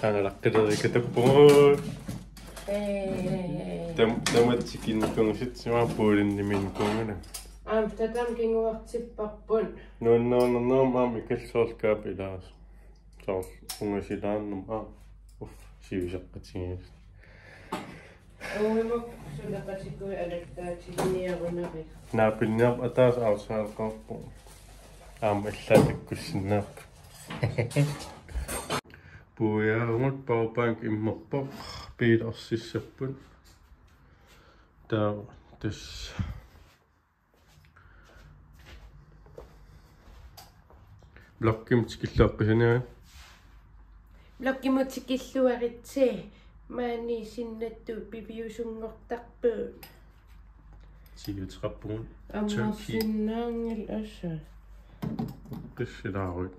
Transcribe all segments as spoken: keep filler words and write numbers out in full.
Qangalaqqilerikatappugut. Ee. Tam-, tamatsikinnikkunngisatsimaa puulinnimiinnikuugama. Aamma tatam kinguartipparput. Nuannernernerma aamma ikalluarkaap ilaas. Soorlu ungasilaarnerma aamma. Uff, siviseqqatigiis. Uimuk suleqatikui alattaatilinniarunari. Naapinniarp ataaseq arsaalqarpoq. Aamma illaat takkussinnaarpoq. Puiarugut powerbank immerpoq, biilersissapput. Taava tassa. Vloggimut tikilluaqqusiniarit. Vloggimut tikilluaritsi, maani sinnattut piviusunngortarput. Siuteqarpugut. Ammarsinnaanngilaq assa. Qissilaarut.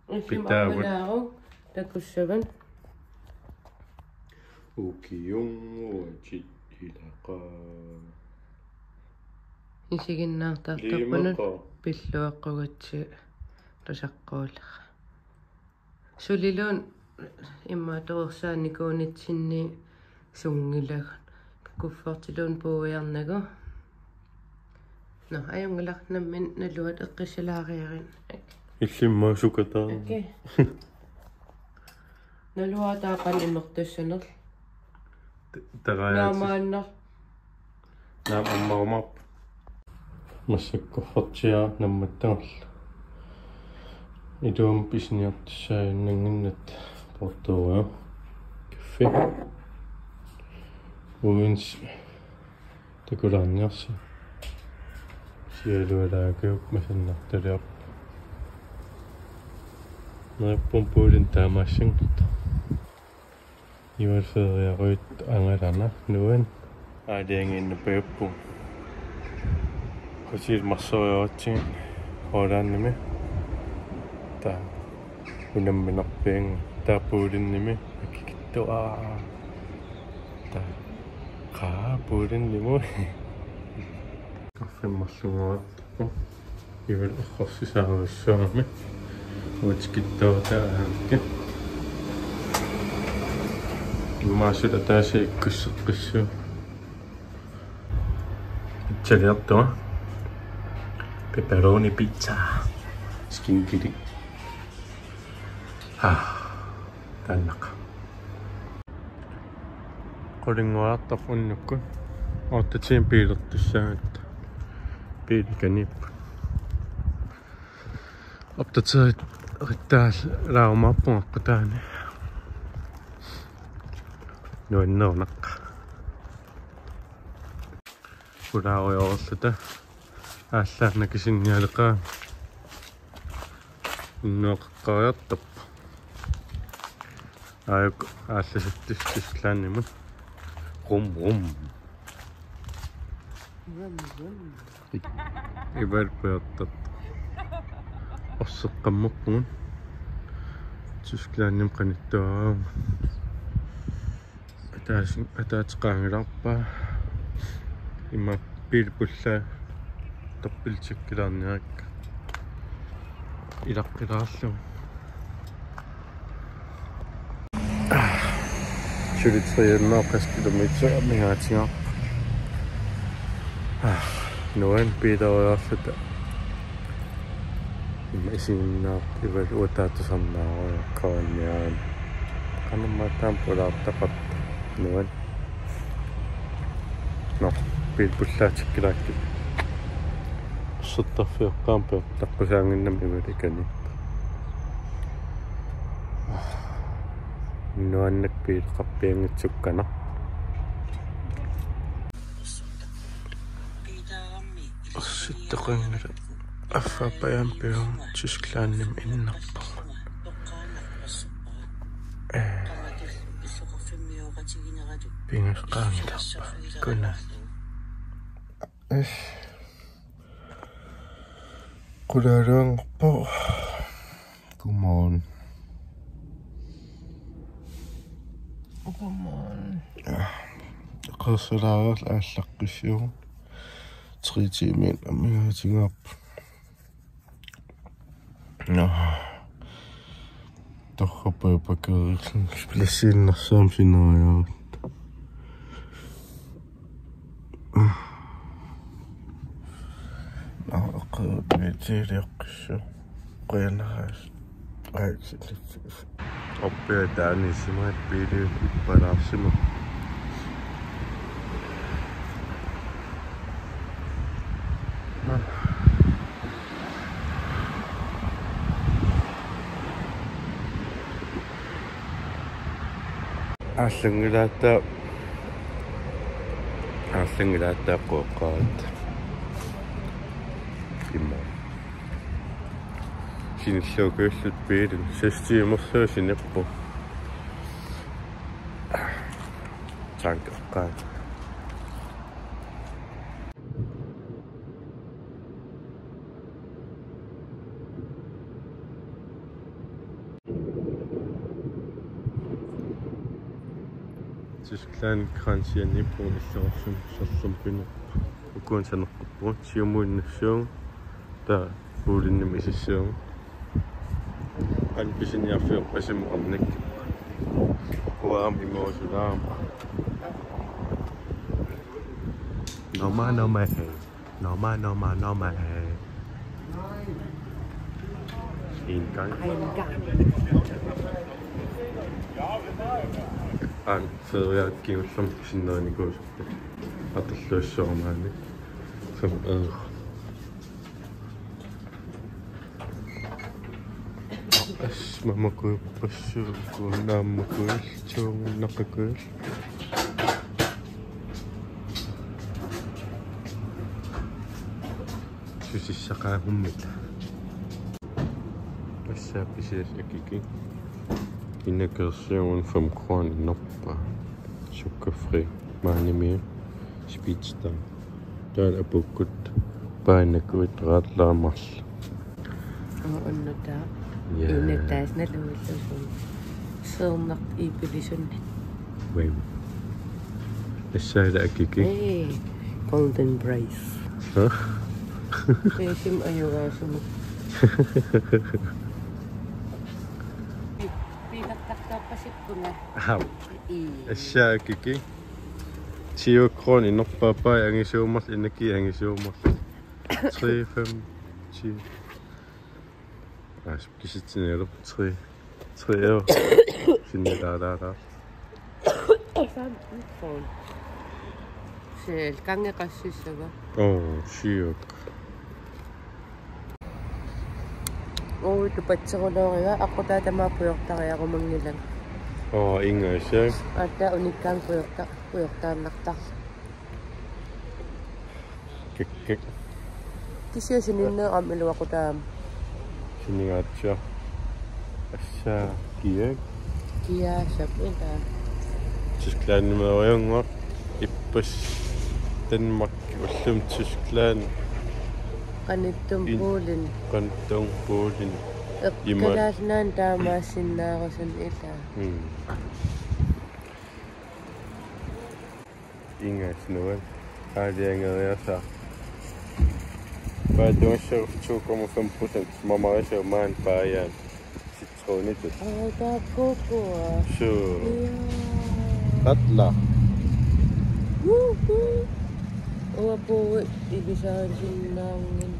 Isim pitaavat. Ammalaaruk takussavat. Ukiunnguatit ilaqaa. Isiginnaartartarpunut liimaqa pilluaqqugatsi tusaqquullera. Suliluunniit immaqa toorsaanikuunitsinni sunngilagut. Kuffertiluunniit puuiarnagu. Nå, ajunngilaq nammineq naluat eqqissalaariarit. Illimmi sukataa. Okay. Naluara taava qanoq imertussanerlugu. T-, tarajaatsi. Naamaannar. Naamik ammarumaarpoq. Massakkut kuffertia nammattaarlugu. Iluamik pisiniartussaaginnannginnatta poortorujuk. Kaffi. Uins takulaarniarsi. Sialualaakiuk masannartaliarpoq. Neriuppunga puulinnut taamaassanngortoq. Ivalu feriaruit angalana nuan. Aalajangiinnarpajuppunga. Hotel marsorujoratsigit Hollandimi. Taava unamminerpianngilaq taava puulinnimi akikitsuaa. Taava qaa puulinnimut. Kaffimmerlungaartoq. Ivalu errorsisaarujussuugami. Uatikittoortaa aamma. Immaqa suli ataaseq ikkusseqqissuugut. Pizzaliartunga. Pepperoni pizza. Skinkilik. Ah, taannaqa. Qulinngoriartorpoq unnukkut. Otte timer biilertussaagatta. Biilit ikaniipput. Opdaterittaalaarumaarpunga aqqutaani. Nuanneernaq. Pulaarujoorluta. Aallaannaq kisinnialeqaa. Unnuaqeqqariartorpoq. Aajuku aallasittussaq Tysklandimut. Rum, rum. Rum, rum. Ivalu pujartortoq. Orseqqammerpugut. Tysklandimut qanittuaraavugut. Ataaseq, ataaseq qaangilaarpaa. Immaqa biilit pullaat dobbelttjekkilaarniarakku. Ilaqqilaarlugu. Suli tre hundrede og tres kilometer amigaatigaarput. Ah, nuan biileriarluta. Ima isiginnaarpoq Ivalu uataattusarnaarujoorniaraanni. Qanormaa taama pulaartaqarpoq nuan. Nå, biilit pullaatikkilaakkit. Orsertarfioqqaarpoq peertaqqusaannginnami Ivalu ikani. Nuanneq biileqarpianngitsoq qanoq. Orsittaqanngilaq. Affaappajampiu Tysklandimi innarpunga. Ee. Pingaqqaangilarpa. Kuna. Ee. Qulaaluanngorpoq. Godmorgen. Godmorgen. Ja. Qersulaarerlu aallaqqissuugut. Tre timer amigaatigaarput. Nå. Torrak Backpacker-erluni plassiinnarsuarmik sineriaruit. Nå, oqaatiiliaqqissu. Qujanaq. Aa, sit, sit, sit. Oppiataani simaat biili palaarsimu. Aallanngilaata, aallanngilaata qoqqaat. Imma. Sinilluukuulluta biilit, seks timersuaq sinippoq. Tankeqqaat. Tyskland grænsianiippugut, illoqarfimmi sorlerpineq. Ukua saneqquppugut, siumuinnassuugut. Taava Polenimi isissaagut. Qanoq pisiniarfiorpasimaarnik. Kuaam imuusulaam. Noma, noma, hey. Noma, noma, noma, hey. En gang. Aana, feriat kingullermik sinneranikuusut. Atorluassuarmaanik. Som, øh. As, mamakuippassuu, kunaammakuil, tuunginnaqakuil. Susissaqaagummit. Assaap pisiassat akikit. Inakersiugun fem kroner inorpaa. Sukkerfri. Maanimi. Speedstar. Taanna apuukkut paanakuit raatlaamarlu. Aa, unnutaa. Ja. Inataasnaluullugu. Seernaq iipilisuni. Wem. Assaala akiki. Ee, Golden Price. Hä? Priceim ajugaasumik. Pi-, piilertartuarpasippunga. Aha. Ii. Assaap akiki. Tyve kroner inorpaa, pai angisuumarlu, energi angisuumarlu. Tre, fem, ti. Aa, kisitsinerup tre. Tre euro. Sinnilaalaalaar. Saam mikroon. Sel kange qassissava. Oo, siuk. Uu, tupatseruloriga, aqqutaa tamaat pujortariarumanngilanga. Oo, ingasak. Aatsaat unikkaanni pujorta-, pujortaannartarluni. Kik, kik. Kisianni sininneq aamma iluaqutaavoq. Sinigaatsiaq. Assaap kiak. Kiaasap ilaa. Tysklandimiirujunnguaq. Ippassaq Danmark, ullumi Tyskland. Qanittuumik In-, Polen. Qanittuumik Polen. Eq-, ima. Kalaallit Nunaanni taamaassinnaarusunik ilaa. Mm. Ingasak nuann'. Aalajangeeriarsaaq. Paatungissaq to komma fem procent, mamarisoq maani Bayern. Citronitut. Aa, taakkuuku. Suu. Jaa. Atla. Wuhu. Uapuui ilisarisinnaanngin.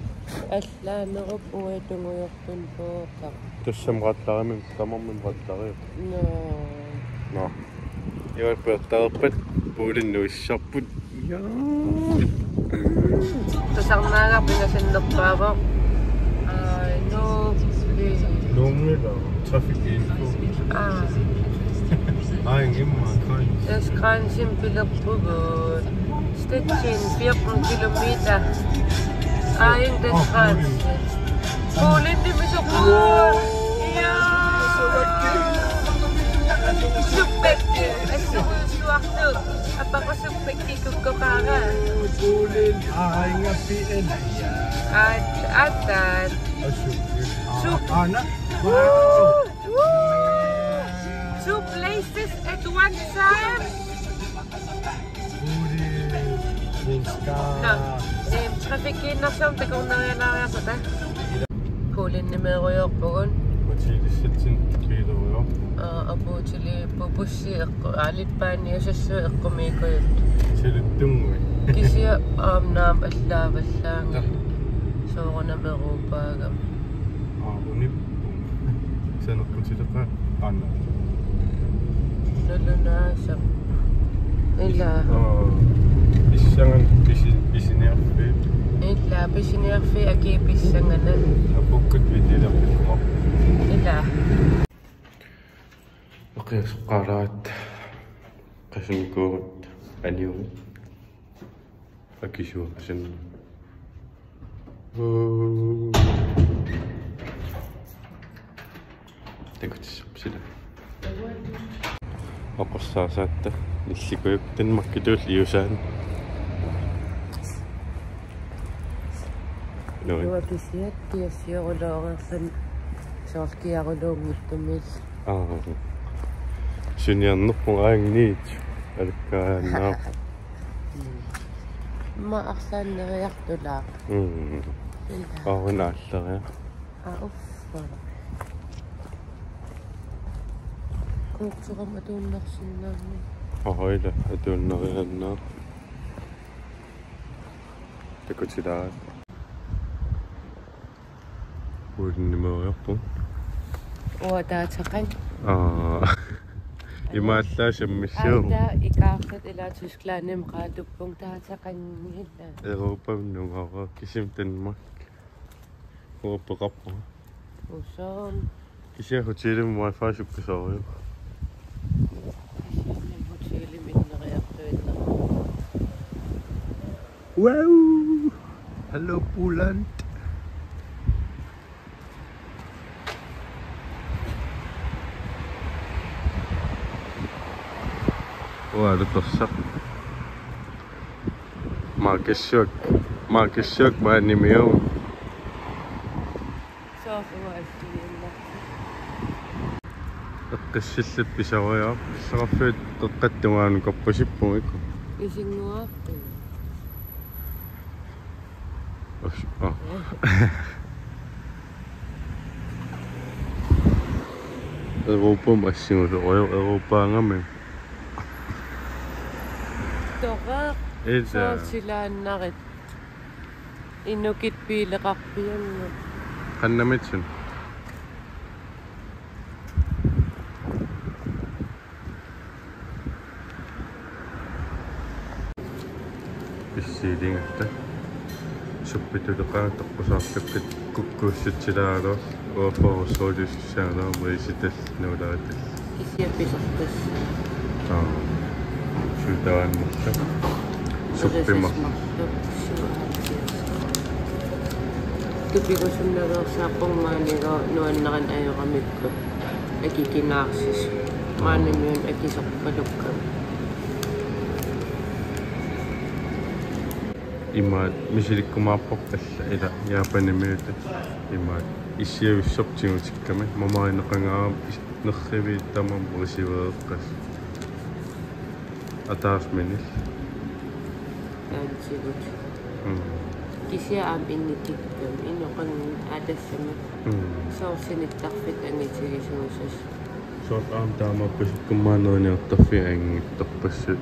Al- Laanerup uatungujoqtun pooqaq. Tassami qallarimik, tamarmik qallariupput. Nå. Nå. Ivat pujortarpat Polen nuissarput. Ja. Tusarnaagarput ingasannerpaavoq. Aa, no. Nuunngilaq, trafikinfo. Aa. Aa, immaqa. Yes, grænsimik pilerpugut. Stettin, fjorten kilometer. Egen den fransk. Polenimi soqqugut. Ja. Sukkakki. Assurusuartu. Apaqusukki kukkoqaara. Polen, aa, inga P N. Ja. At, at, at. Asuk. Suk. Ana. Woo! Woo! Two places at one time. Nå, ehm, trafikiinnarsuarmik takornarialaariarpata. Polenimiirujoorpugut. Hotelissatsinni piilerujorpoq. Aa, apuutiliipput bussi eqqu-, aa, letbanen sassui eqqumiikujuttoq. Saluttunnguit. Kisianni aamma naamik allaavallaanngillat. Tassa. Soorunami Europaagami. Aa, unippunga. Saneqqutileqaaq aamma. Nalunaasaq. Ila. Aa, pissanganaq pisi-, pisiniarfiit. Ila, pisiniarfiit akii pissanganaq. Apuukkut videolerpikkumaarpoq. Ila. Aqiusoqqaaraat. Qasunnikuugut aniugut. Akisuugasin. Takutissarput sila. Oqorsaasaatta nillikujuk Danmarkitut iusaani. Nui. Uanga kisiat kiassiorulooreerluni soorlu kiaruluunngitsumik. Aa. Suniarnerpoq aamma niit. Alakkaannaaq. Immaqa arlaanneriartulaaq. Mm. Ila. Aaruna aallariaq. Aa, uffa. Kuutsuram atuinnarsinnaammat. Aa, ila, atuinnariaannaaq. Takutilaat. Uinnimeriarput. Uanga taataqanngilaq. Aa. Imaallaat sammissivoq. Aatsaat ikaartat ila Tysklandimi qaatuppunga taataqanngilaq. Europami nunguara kisimi Danmark. Uanga peqarpunga. Usoorn. Kisianni hotelimi wifi sukkasoorujussuuvoq. Kisianni hotelimi inneriartuinnarpoq. Wow! Hello, Poland. Uanga alutorsaq. Markus Schuck. Markus Schuck maani nimiu. Soorlu assigiinnarpoq. Eqqissilluta pisariaqarpoq. Illoqarfiit qeqqata tungaanut korpasippugut. Isinnguarput. Os-, aa. Europami assingusut, Europaagami. Toqaq. Ila. Soorlu silaannarit. Inukit biileqarpiannut. Qannamitsun. Pissiiligatta. Suppituleqaanga toqqusaarlukkat kukkuussitsilaaraluarlugit. Uanga forårsuulisussaanera riisitallit nuulaatallit. Kisianni pisarpassuit. Aa. Suutaannarlu. Suppimarluk. Erisasmarluk. Suaatias. Tupigusunnaveersaaqqunga maanilu nuannarani ajoramikkut. Akikinaarsisoq. Maanimiun akisorpalukkami. Imaat misilikkumaarparput alla ila Japanimiutut. Imaat issiavissorput tigutikkami. Mamarineqangaarami is-, nerriviit tamarmik risiveeqqas. Ataaseq minillu. Taansigut. Mm. Kisianni aamma inngikkikkami. Inoqanngilaq aatassami. Mm. Soorlu sinittarfitta angitigisuusassat. Soorlu aamma taamaappasikkummaa neriniartarfiit anngitsorpassuit.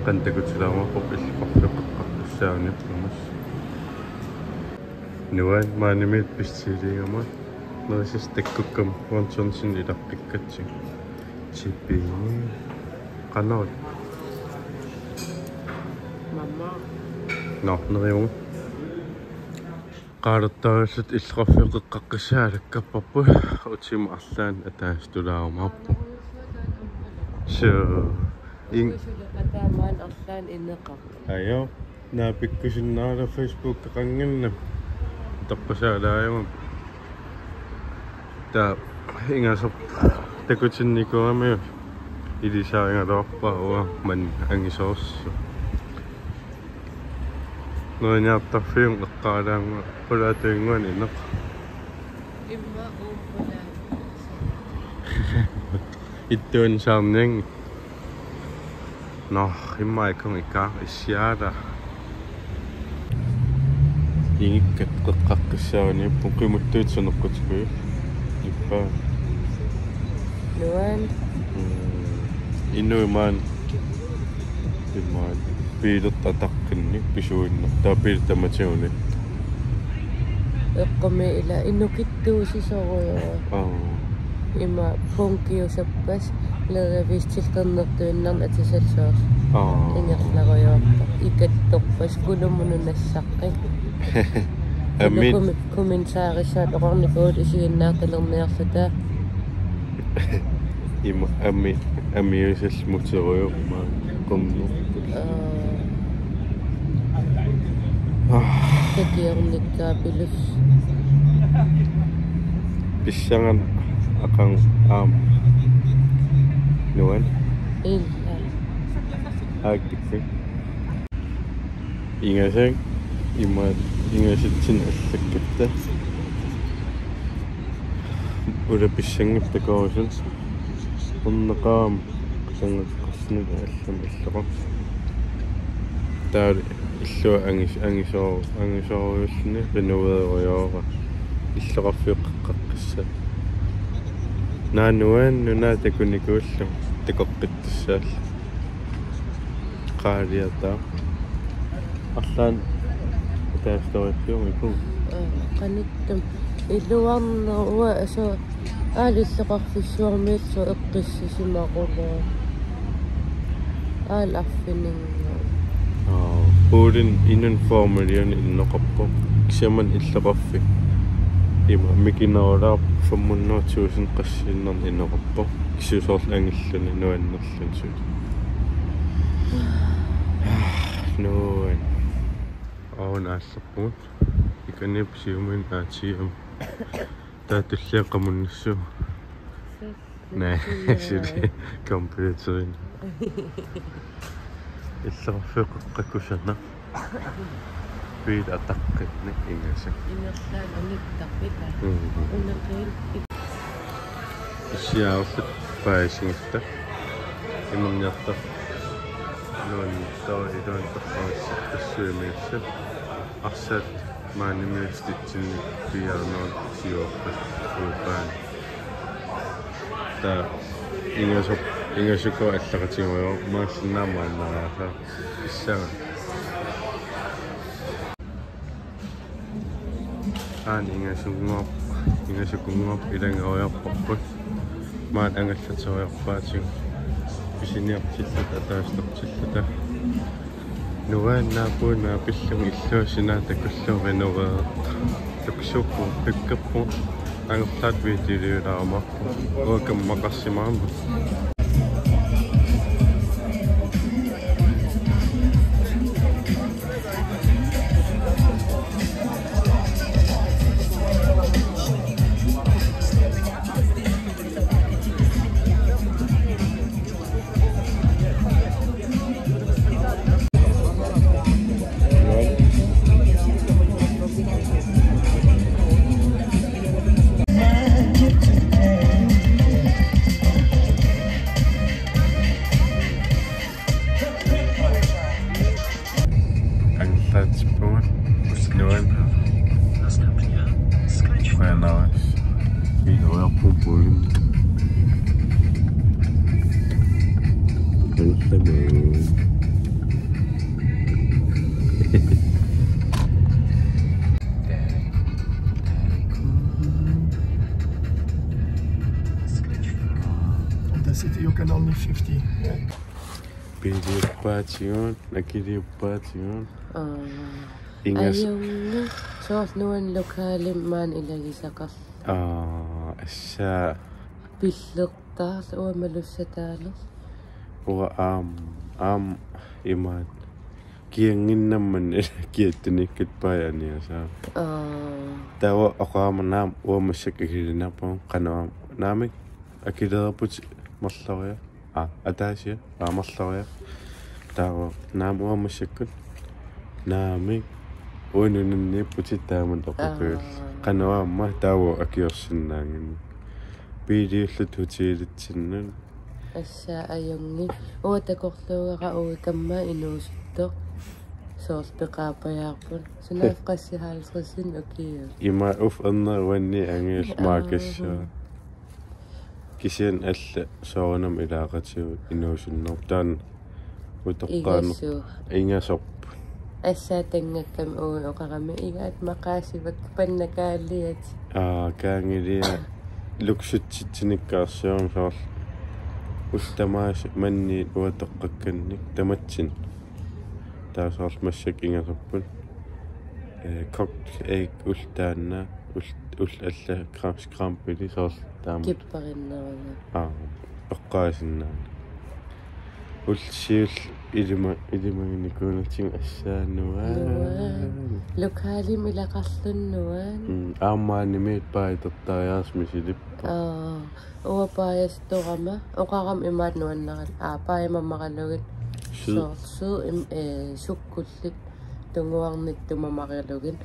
Qanoq takutilaarumaarparput illoqarfiup qeqqartussaanut namas. Nuan maanimiit pissiiliigama. Nerisas takkukkam Ron Johnson ilaqqikkatsigu. Chippy. Qanoq. Mama. Nå, neriugu. Qaartaralluta illoqarfiup qeqqaqqissaa alakkarparput, utima arlaanni ataatulaarumaarpoq. Suu, in-, suleqataa maani arlaanni ineqarpoq. Ajo, naapikkusunnaarluta Facebookeqannginnami. Torpasaalaajama. Taava ingasoq takutinnikuugamiuk ilisarigaluarpara uanga maani angisoorsuaq. Neriniartarfiup eqqaalaannguaq qulaatuinnguanik ineq. Immaqa uunga qulaat. Ittuun saarniang. Nå, immaqa ikkunga ikkaa issiaala. Ingikkat qeqqaqqissaarniarput qimuttuut saneqqutikujuk. Nuan. Mm. Inuit maani. Imaat. Biilertut ataqqinnik pisuinnartoq. Taava biilit tamatigut. Eqqummi ila inukittuusisorujoq. Aa. Ima punkiusappas lerevistil qernertuinnarneq atisalluar. Aa. Ingerlarujoortoq. Ikattorpas kulumunut nassaqqik. Amin. Kumi-, kuminnsaarissat oqarnikuut isiginnaartalerniarluta. Ima ami, ami usalmuterujoq maani qernertut. Aa. Ah. Takiornikkaapilus. Pissanganaq aqagu aamma. Nuan. Illa. Aakkikki. Ingasak, imaat ingasatsinnik allakkatta. Ula pissanngippat takorusunnik. Unneqaam qasanngaqqassinnik allamik illoqarfik. Taava illua angis-, angisoo-, angisoorujulluni renoveerujoora. Illoqarfiup qeqqaqqissaa. Naak nuan nuna takunikuullugu takoqqittussaallugu. Qaaliataa. Arlaannik ataasitoriarsiumiku. Aa, qanittum. Iluarnerup asu aali illoqarfissuarmiillu eqqissisimaqullugu. Aali arfininngooq. Aa, puulin inun formiliun innoqarpoq. Kisianni illoqarfik. Ima mikinerulaarpoq fem hundrede tusind qassiinnarnik innoqarpoq. Kisianni soorlu angilluni nuannerluni suli. Nuan. Aana aallerpugut. Ikaniup siumuinnaq A T M. Taava tullia qamunnissuuvoq. Naa, suli computerinik. Illoqarfiup qeqqakusanaq. Biilit ataqqinnik ingasak. Ingerlaannaq anittarpit. Mm. Unaqiin. Issiaarfik paasigitta. Imerniartar. Nuannertaa iluani torragissarpassuit miassat. Arsaq maanimiustitsinni piaarnersiuarpat uupaan. Taava ingasuk-, ingasukua allaqatigiumaarsinnaammat maannaraasa. Issava. Aana ingasunnguup-, ingasukunnguup ilannguuiarparput. Maani angallateriarpaatigut. Pisiniartilluta ataasitortilluta. Nuannaappuuna pillunga illuasinaa takullugu renoveertoq. Tuksuuppugut pikkerpugut angerlaat videoliulaaruma. Uanga kammaqarsimaarama. Angerlaatippugut Nuan. Qujanaq. Iluarput puilim. Angerlaatippugut. On the city, you can only fifty. Biiliuppaatigut, akiliuppaatigut. Aa. Ingas- Ajunngilaq, soorlu Nuan lokalimik maani ilagisaqarluni. Aa, assa. Pillertaarluni uanga malussataalerlunga. Uanga aamma, aamma imaat. Kianginnamman kiattunikkut paajaniasaa. Aa. Taava oqarama naamik uanga massakkut akilinnerpunga qanoq aamma. Naamik, akilerputit marloriarlutit. Aa, ataasia, aa, marloriarlutit. Taava naamik uanga massakkut. Naamik, uanga nunanniipputit taama toqopiul. Aa. Qanoq aamma taava akiorsinnaannginnami. Biiliulluta hotelitsinnut. Assa ajunngilaq. Uanga takorluugara uanga kamma inuusuttoq. Soorlu peqaapajaarput. Sunaaffa qassit halvtredsinik ukiut. Ima uf anna uanni angius. Aa. Maakassa. Kisianni alla soorunami ilaaqatigut inuusunnerup taanna utoqqaanut. Ingasu. Ingasorput. Assaatanngakkami uagut oqarami igaat maqaasivakka pannakaaliat. Aa, kaangilia luksutsitsinikkaarsiorami soorlu. Ullut tamaasa manniit uatoqqakkannik tamatsinni. Taava soorlu massakkut ingasorput. Eh, kogt æg ullut taanna, ullut, ullut alla gram-, scrambledi soorlu taama. Kipparinnerunga. Aa, oqqaasinnaani. Ullut siulliit ilima-, ilimaginikuunatik assaannuaa. Nuan. Lokalimi ilaqarlunnuan. Mm, aamma animiit paajatortariaaseq misilippoq. Aa, uanga paajatorama, oqarama imaat nuannarit. Aa, paajat mamaralugit. Syd. Soorlu syd im-, eh, sukkullit tunguarnittut mamaralugit.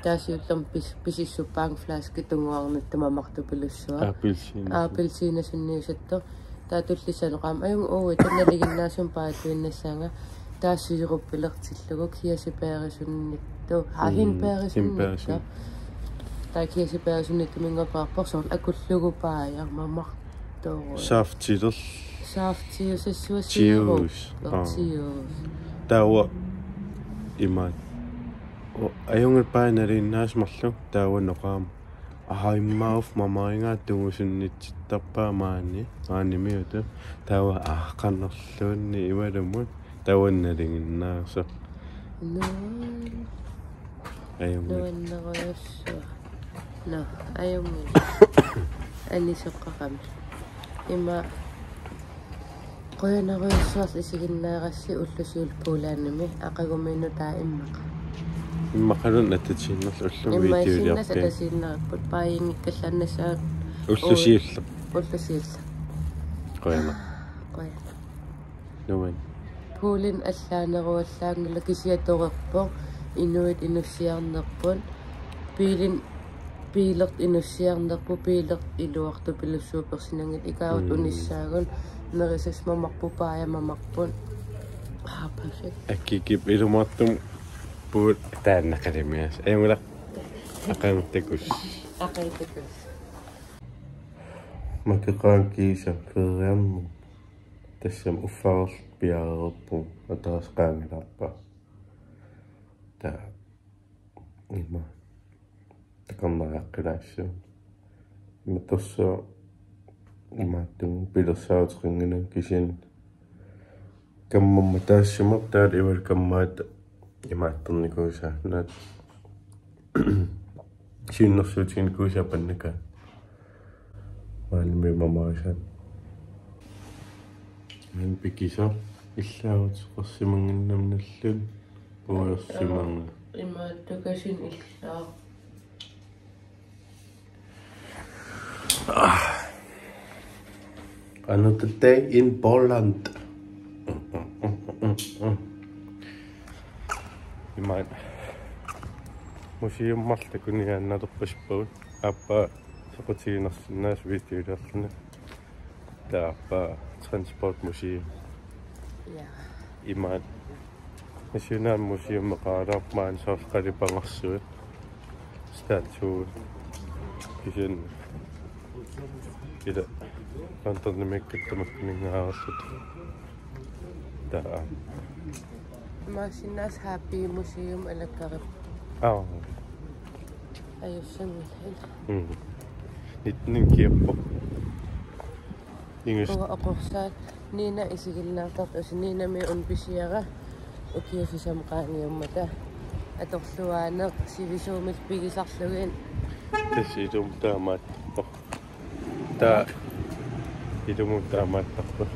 Taava siullermik pis-, pisissuppaanga flaske tunguarnittut mamartupilussuaq. Appelsiinasut. Appelsiinasunniusattoq. Taava tullissaani oqarama ajunnga uagut taanna nalinginnaasumik paajattuinnassaanga. Taava siiruppilertillugu kirsebærisunnittoq. Aa, mm, hindbærisunnittoq. Hindbærisunnittoq. Taava kirsebærisunnittuminngaanneerpoq soorlu akullugu paaja mamartoq. Saftiler. Saftiusassuaq. Juice. Siiruppi-. Aa. Juice. Taava imaat. O, ajunnga paajat nalinginnaasut marluk taava oqarama. Aa, immaqa uffa mamarigaat tungusunnitsittarpaa maani, maanimiutut. Taava aa, qanorluunniit imaluunniit. Taava nalinginnaasoq. Nuan. Ajunnga. Nuannerujussuaq. Nå, ajunnga. Anisoqarami. Ima Qujanarujussuarlu isiginnaarassi ulloq siulleq Polandimi aqaguminut taava immaqa. Immaqaluunniit atatiinnarlugu ullumi videoliorpiarput. Immaqa isiginnaarassi atatiinnarput paajinngikkallannassaaq. Ulloq siulleq. Ulloq siulleq. Qujanaq. Qujanaq. Nuan. Polen allaaneruallaanngilaq kisianni torerpoq inuit inussiarnerput. Biilit Biilit inussiarnerput, biilit iluartupilussuupersinanngillat ikaagut. Mm. Unissaagut, nerisassat mamarput, paajat mamarput. Ah, perfekt. Akikip ilumoortumik puut taanna qalimias. Ajunngilaq. Aqagu takuss. Aqagu takuss. Makeqaaq kiisa feriarnerpoq. Tassami uffarlu piareerpoq ataaseq qaangilaarpaa. Taava. Ima. Takornariaqqilaassuunga. Ima tassa imaattunik pilersaaruteqanngilanga kisianni. Kammammat taassuma taava ivalu kammaat imaattornikuusaa. Naak siunnersuutiginikuusaa pannakaat. Maanimi mamarisaan. Maani pikisoq illaaruteqarsimannginnami nalluut puiorsimannga. Imaattukasiit illaaq. Ah. Another day in Poland. Imaat. Museum marluk takuniaannalerpasippagut. Aappaa soqutiginarsinnaasoq videoliorluni. Taava aappaa Transportmuseum. Ja. Imaat. Nationalmuseum eqaalaarpoq maani soorlu qalipagarsuit. Statue. Kisianni. Ila Londonimiikkatta makkuninngaarlutik. Taava. Imaassinnaavoq Happy Museum alakkarip. Aa. Ajussanngilaq. Mm. Nitten kiappoq. Ingas. Uanga oqorsaat Nina isiginnaartartoq, Ninami una pisiara ukiut sisamat qaangiummata atorluaaneq sivisuumillu pigisarlugit. Tassa ilumut taamaattarpoq. Taava ilumut taamaattarpoq.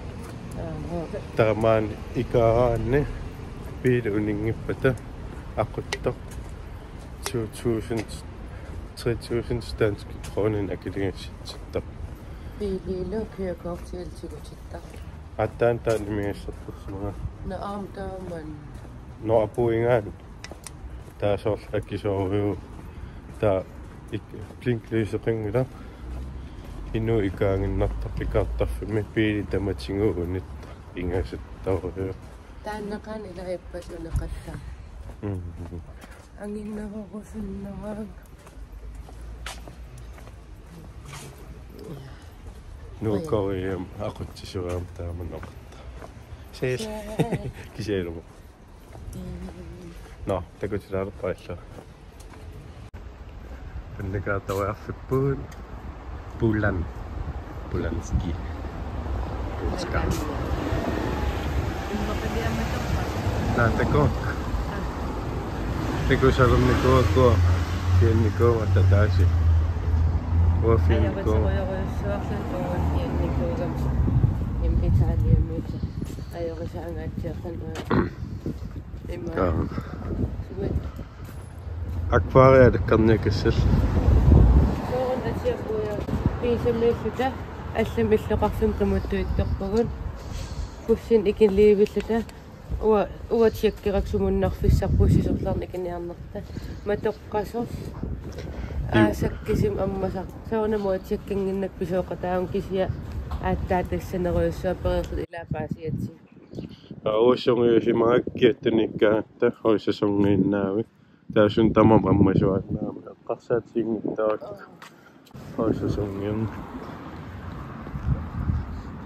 Aha. Taava maani ikaaraanni biili uninngippata aquttoq to tusind, tre tusind danske kroner akiligassitsittoq. Biililu kørekortilu tigutittaq. Aatsaat taanna nimigassartarsimanga. Nå, aamma taamani. Nå, apuingaanni. Taava soorlu akisoorujuuvoq. Taava ik-, blinklyseqanngilaq. Inuit ikaaginnartarput ikaartarfimmi biili tamatigut unittaq ingasattorujuuvoq. Taanna qanoq ila ippassaq uneqattaaq. Mm. Anginnerusunnaraq. Nuukorium aqutsisuugama taamanoqatta. Ses. Kisianni. Nå, takutilaalerpara ilaa. Pannakaat toriarfipput. Bulan. Bulanski. Bulanski. Naa, takuuk. Takuuk, salernikuuakka. Fiannikuuakka taasi. Uanga fiannikuuakka. Ajorusarujorujussuarluta uanga fiannikuugama. Im Italiamiit. Ajorisaangaatsiarluta. Ima. Aa. Sumit. Akvaria takkarniakassallu. Soorunami atsiappuja piisamiilluta allamik illoqarfimmi qimuttuittorpugut. Bussimut ikiliivilluta. Uanga, uanga tjekkerakku sumunnarfissarput sisorlarnik ikiniarnerta. Matoqqasoq. Iu. Aasakkisimi ammasaq. Soorunami uanga tjekkinnginnakku pisooqataavunga kisianni aatsaat tassanerujussuaq pereerluta ilaa paasigatsigu. Aa, uanga sungiusimagakku kiattunikkaangatta uanga sungiunnaavik. Taassuma tamarmi ammasuaannarami eqqarsaatiginngitsuarakku. Uanga sungiunnaavik.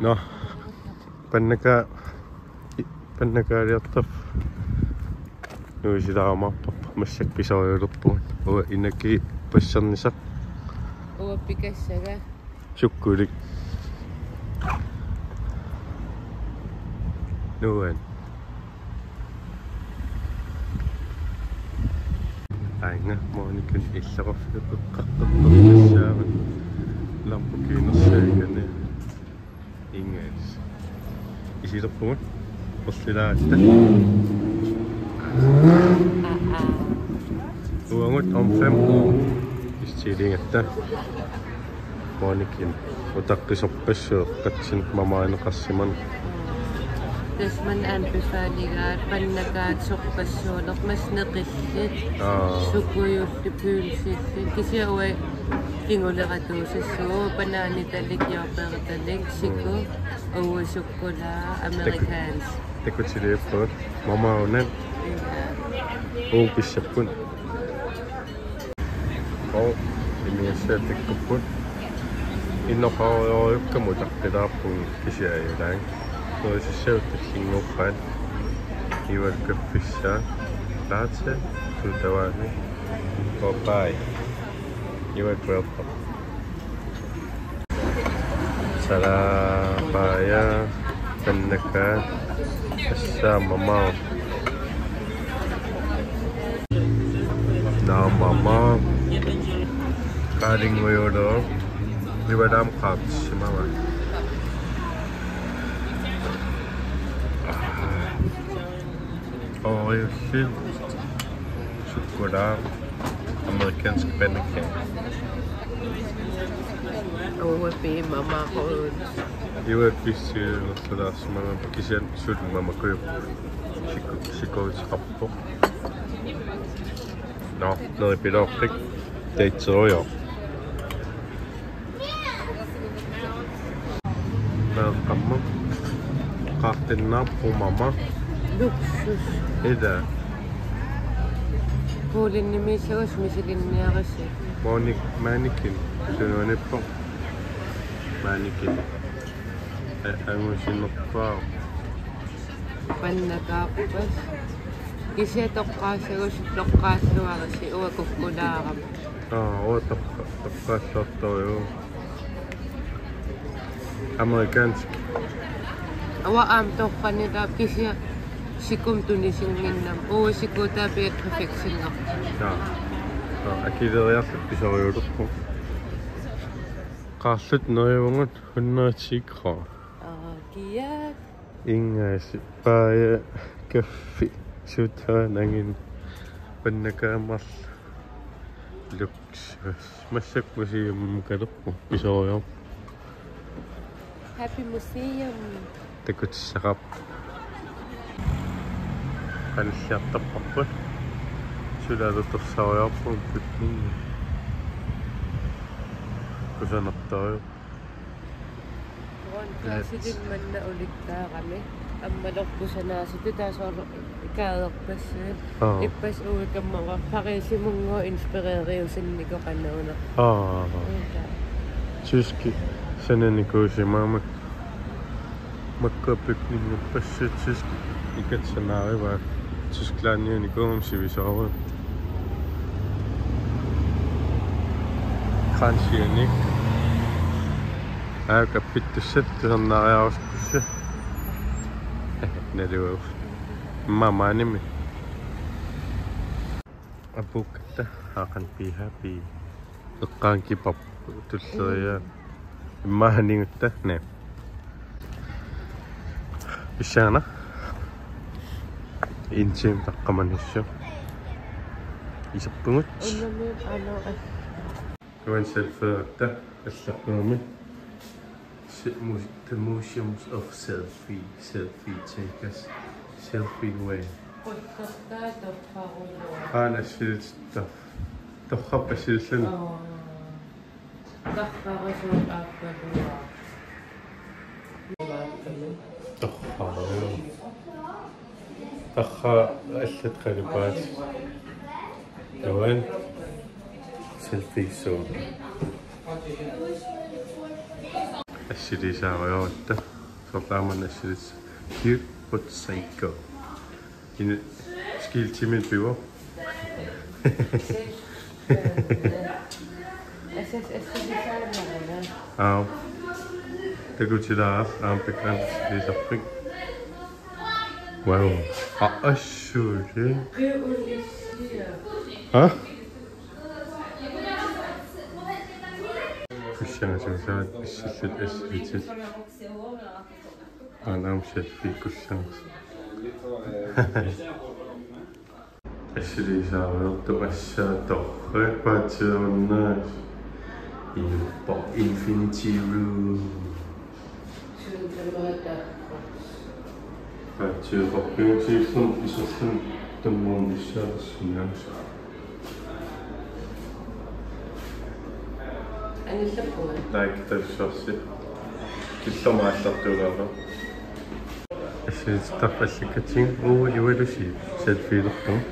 Nå. Pannakaat, pannakaaliortarpoq. Nuisilaamaarparput massakkut pisariulerpugut. Uanga inaki passernisaq. Uanga pikassaga. Sukkulik. Nuan. Aanga, Monikan illoqarfiup eqqartortortassaavat. Lamborghinisaagani. Ingas. Isilerpugut. Orlilaatta. Aa, aa. Uagut om fem år. Istilingatta. Monikan utaqqisorpassuit qatsin mamaanneqarsiman. Tassa maanna anbefaligaat pannakaat sorpassuulermat neqillit. Aa. Sukujullit pølsillit. Kisianni uanga kinguleratuusassuuvoq banaanitalik, jordbærtalik, siku, uagut sukkulaa, amerikansk. Takutiliupput. Mamaanneq. Uagut pissapput. Oo, imigassaq takkupput. Innoqarujorujukkama utaqqilaarpugut kisianni ilaat. Nuisissavut tullinnguuppaat. Ivalu kaffissaa. Latte, sodavand. Bye bye. Ivalu kuerpa. Salaa, paaya, pannakaat, tassa mamaat. Naa mamaat. Qaalinngujuulerup. Ivalu aamma qaartissimavaa. Oreosit, sukkulaa, amerikansk pandekage. Uagut piimaamaarpugut. Ivalu pissiinertulaarsimammat kisianni suli mamakujupput. Siku-, sikuuteqarpoq. Nå, neripiloorpik. Daterujoq. Meeqqamma. Qaartinnaarpoq mama. Luksus. Ida. Polenimiissagassi misilinniarassi. Monik Mannequin. Sunuanippoq. Mannequin. Angusinerpaaq. Pannakaappas. Kisianni toqqaassagusi toqqaalluarisi uanga kukkulaarama. Aa, uanga toqqa-, toqqaalluartorujuuvoq. Amerikansk. Uanga aamma torranilaarpoq kisianni sikumut tunisinnginnama. Uanga sikuutaat piat perfeksinngor. Aa. Aa, akileriarluta pisariulerpoq. Qaarluta neriuagut hundrede ti kroner. Aa, kiak. Ingaasi, paaya, kaffi, sodavand, angin, pannakaat marluk. Luksus. Massakkut museumimi kalerpoq, pisariaqarpoq. Happy Museum. Takutissaqarpoq. Qanilliartorparput. Suli alutorsariaqarpugut bygningi. Kusanartorujuk. Uanga kaasitin manna ulikkaarami. Aammalu kusanaarsitut taava soorlu kaaderpassuit. Aa. Ippassaq uikammaga Parisimunnguaq inspireriusinnikoq qanoq una. Aa. Uika. Tyski. Sananikuusimaammat makkuappik ninguppassuit Tyskland ikatsanaaruit Tysklandiunikuummat sivisooruit. Kransianik. Aa, kappittussat tusarnaariarussuupput. Naluagut. Immaqa maanimi. Apuukkatta, haaqan piha pi. Eqqaankipput tulleriia. Immaqa ningutta, ne. Pissanganaq. Intim taqqamanissut. Iserpugut. Unnami ano as. Uan selfie-tta, allaqqammi. Se-, mu-, the museums of selfie, selfie takers, selfie way. Qullertaa torrarujoq. Aana assilitta. Torrappa assililluni. Aa. Torrarujoq aappaluaq. Torrarujoq. Tarra allat qalipaatit. Nuan selfie suut. Assiliisaarujoorutta. Soorlu aamma assilit cute but psycho. Ina skiltimit pivo. Aa. Takutilaaraq aamma pikkaantassiliisarpik. Wow. Aa, assuli. Ha? Kussangasuusaat assillit assilitit. Aana aamma selfie kussangasuut. Assiliisaarujoortoq assaat torrak paatsiunnaas. Inuppaq Infinity Room. Paatsiuppakkiusiillun iserlun tammuun issaarsinnaas. Anillappunga. Like, tassarsi. Killormut aallartuulaarpoq. Assilittaq allakkatigut uu ivalusi selfielerpunga.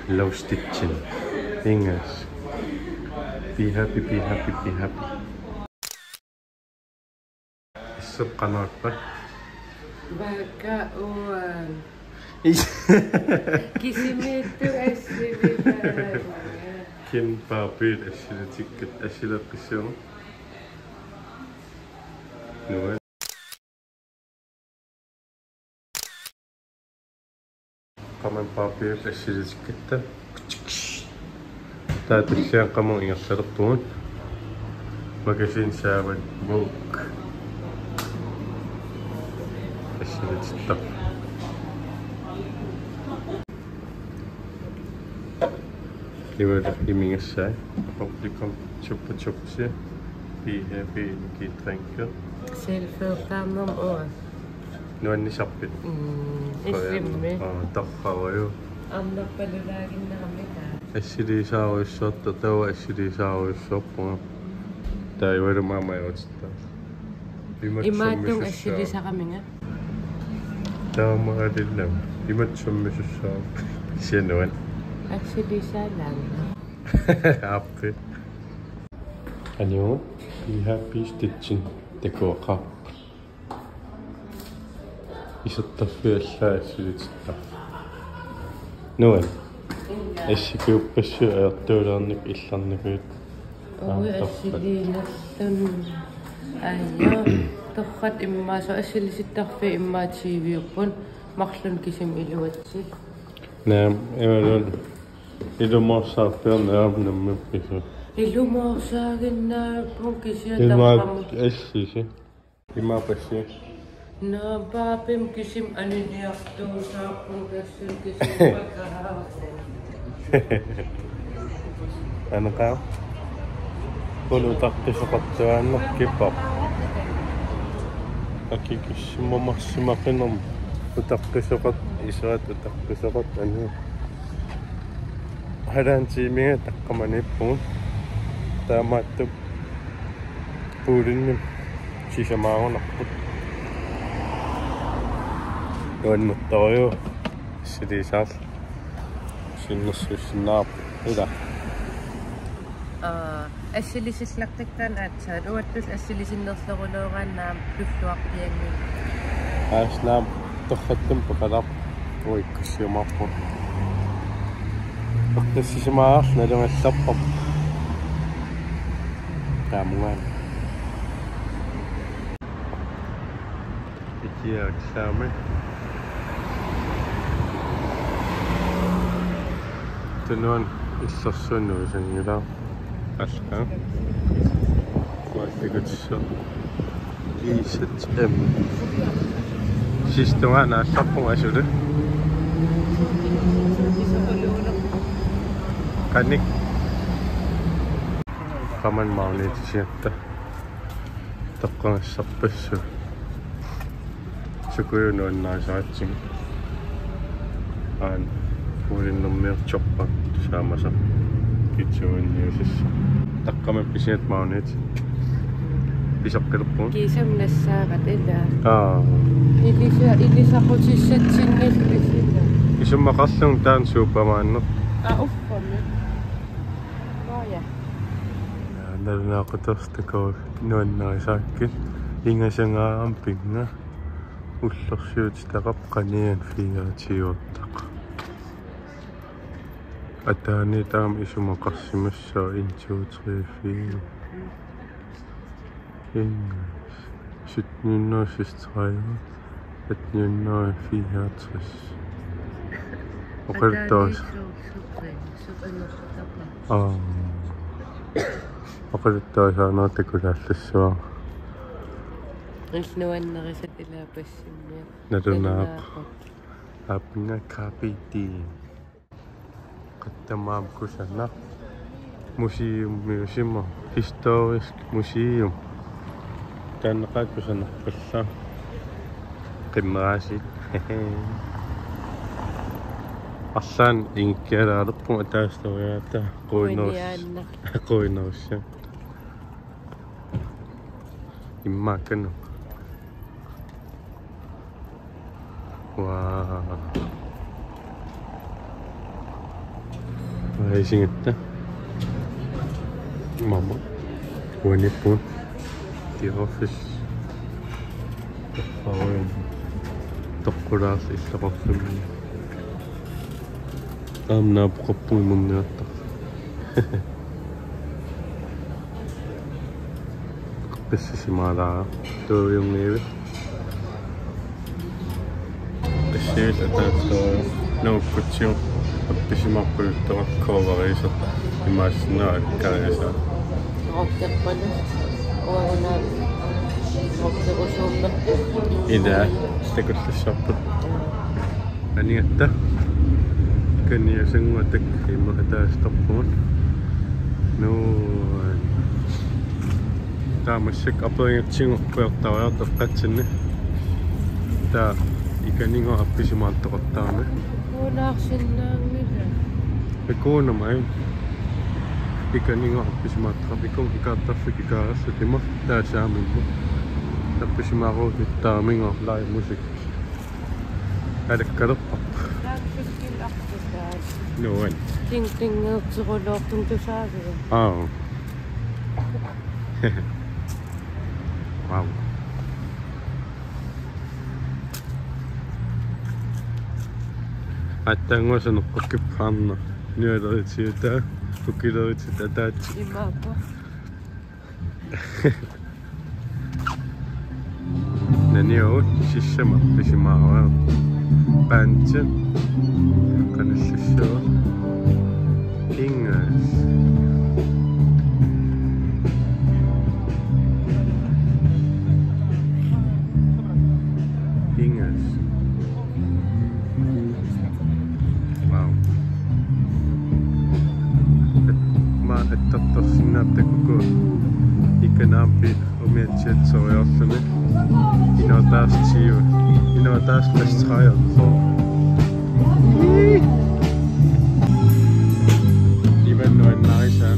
Love Stitching. Ingas. Be happy, be happy, be happy. Isseqqanaappat. Vaakka uan. Kisimiittut assililaarpunga. Ken Barbie assilitikkat assileqqissuugut. Nuan. Qamani Barbie assilitikkatta. Taava tulliani qamuuna ingerlalerpugut. Magasin saavat Vogue. Assilitittaq. Ivalu imigassai. Publikum Chupa Chupsi. Be happy, Nikki Trankel. Selfie-rtaarnermut uanga. Nuannisarpit? Mm, illimmi. Aa, torrarujoq. Arnarpalulaaginnarami taava. Assiliisaarujussuartoq, taava assiliisaarujussuarpunga. Taava Ivalu aamma ajortittaa. Imaattunik assiliisaraminga. Taama alillam. Imaattumik sussaq. Sianuan. Assiliisaalaanga. Aappi. Anjo, Be Happy Stitching. Takuaqaaq. Isertarfiit allaat assilitittaq. Nuan. Assigiuppassuit ajortuulaarnikkut illarnikuit. Ui, assiliinerluni. Ajo, torrak immaqa soorlu assilisittarfiit immaqa T V-upput. Marlunnik kisimi iluatsit. Naamik, imaluunniit ilumoorsaarpiarneq aamma nammineq pisut. Ilumoorsaarinnaapput kisianni immaqa tappamut. Assisi. Imaapassi. Naamik, Barbiemik kisimi aniniartuusaarput, tassani kisimi pakaarput. Aneqaa. Qulutaq qisoqartuaannaq kipaq. Akikissimmamarsimaqinermi. Utaqqisoqartoq, isuat utaqqisoqartoq anu. Halvanden tiimiga taqqamaniippugut. Taamaattumik puulinni sisamaagunarput. Nuannertorujuk. Assiliisaarluni. Sinnersuussinnaarput. Ila. Aa, assilisinnaqqikkaanni aatsaat, uattut assilisinnerlorulooraanni aamma tulluarpianngilaq. Aasnaam torrattum peqalaarpoq uikkussiumaarpoq. Eqqissisimaarlugu nalugallarparput. Taamungaan. Ikiaksami. Tunuani illersuut nuisanngilaq. Alqa. Uallikutissu. I Z M. Sidste gang naallarpunga asuli. Qanik. Qaman Magnetisiatta. Taqqagassarpassuit. Sukujuit nuannarisaratsigu. Aana puulinnermiortorpa saamasa kitsuunniusissa. Taqqamani pisiat Magnetit. Pisaqqilerpugut. Kiisami nassaarata ilaa. Aa. Ilisa-, ilisaqutissatsinnik ilaa. Isumaqarlunga taanna suupamaanneq. Aa, uffami. Aa, ja. Nalunaaqutaq takuuk nuannarisarakkit. Ingasangaaram pinnga. Ullorsiutitaqarpoq qanian fireogtyveortaq. Ataani taama isumaqarsimassaaq en, to, tre, fire. En, sytten hundrede og seksogtredive. Atten hundrede og fireogtres. Oqaluttuarisi-, aa. Oqaluttuarisaaneq takulaallassuara. Illuannerisat ilaa passimmiat. Nalunaaq. Nalunaaq. Aappinnga K P D. Qattamaam kusanaq. Museum, museum, historisk museum. Taanna qaa kusanarpallu. Qimmeraasiit. Arlaannik ingikkialaalerpunga ataaseq toriaata. Quinniaannaq. Quinnerus-, quinnerussaaq. Immaqa kanuk. Wow. Aa, isigatta. Mama. Uaniippugut. The Office. Toqqulaarlugu illoqarfimmi. Aamma naapeqarpugut imanniartaq. Eqqissisimaarlugu. Tuujunngivik. Eqqissivik ataatsitoorujuk. Nuukkutsigu. Appisimaarpaluttoq cover-iisoq. Imaassinnaavoq akkaariasaat. Rockerpalu. Uaguna rockerusuummerput. Ilaa. Takullassarput. Anigatta. Kaniasannguatak immaqa ataasitorpugut. Nuu. Taamaasilluni aperigatsigu pujortariartoq qatsinni. Taava ikaninnguaq appisimaartoqartarami. Kuunaarsinnaanngilaq. Ikuunama ai. Ikaninnguaq appisimaartoqarami. Ikun ikaartarfik ikaarassutima. Taava saamimma. Appisimaaruutit taamingorlai musik. Alakkalerpara. Taava cykelarpugut. Nuan. Ting tingertiruloortum tusaaviga. Aa. Wow. Aatsaannguaq saneqqukkipput aamma. Nualeritsiutaa, ukileritsit ataatsit. Imaappoq. Naniugut sissama pisimaarua. Panti. Qanillissuaq. Ingas. Ingas. Wow. Maa attartorsinnaappat takuku ikanaampi umiatsiatsoriarluni. Inuutaas tyve. Inuutaas tres tredive. Ivan nuannarisaa.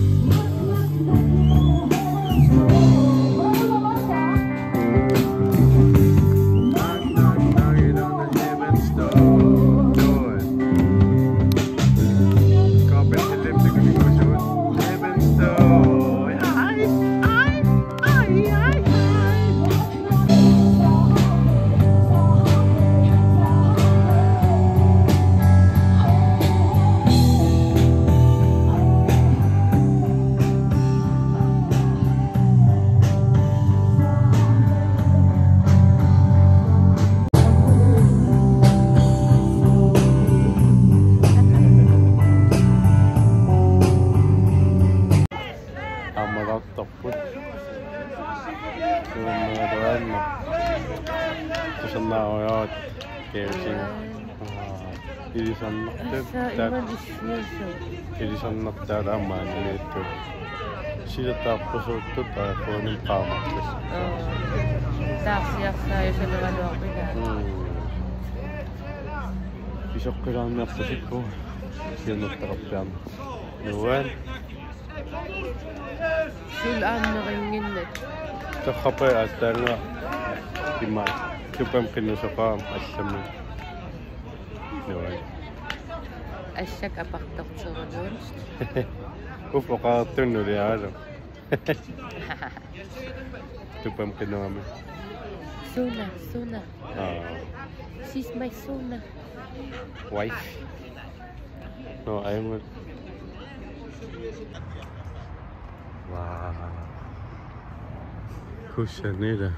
Tusannaarujoorput K F C. Ilisarnartut. Assa, taak-, iman issiasu. Ilisarnartut aamma animiittu. Sila taarpusuuttut iPhone-imik qaammartut. Aa. Taarsiarsaajusalualuarpinga. Mm. Isoqqilaarniarpusipput. Siunnertaqarpiarneq. Nuan. Suli aamma ringinnat. Taqqapai aatsaannguaq ima tupamik qinnusoqaaq allami. Nuan. Assak apartarterunuun. Uffa oqartunnu liaalu. Tupamik qinnuami. Suna, Suna. Aa. She's my Suna. Wife. No, I will. Wow. Kusanila.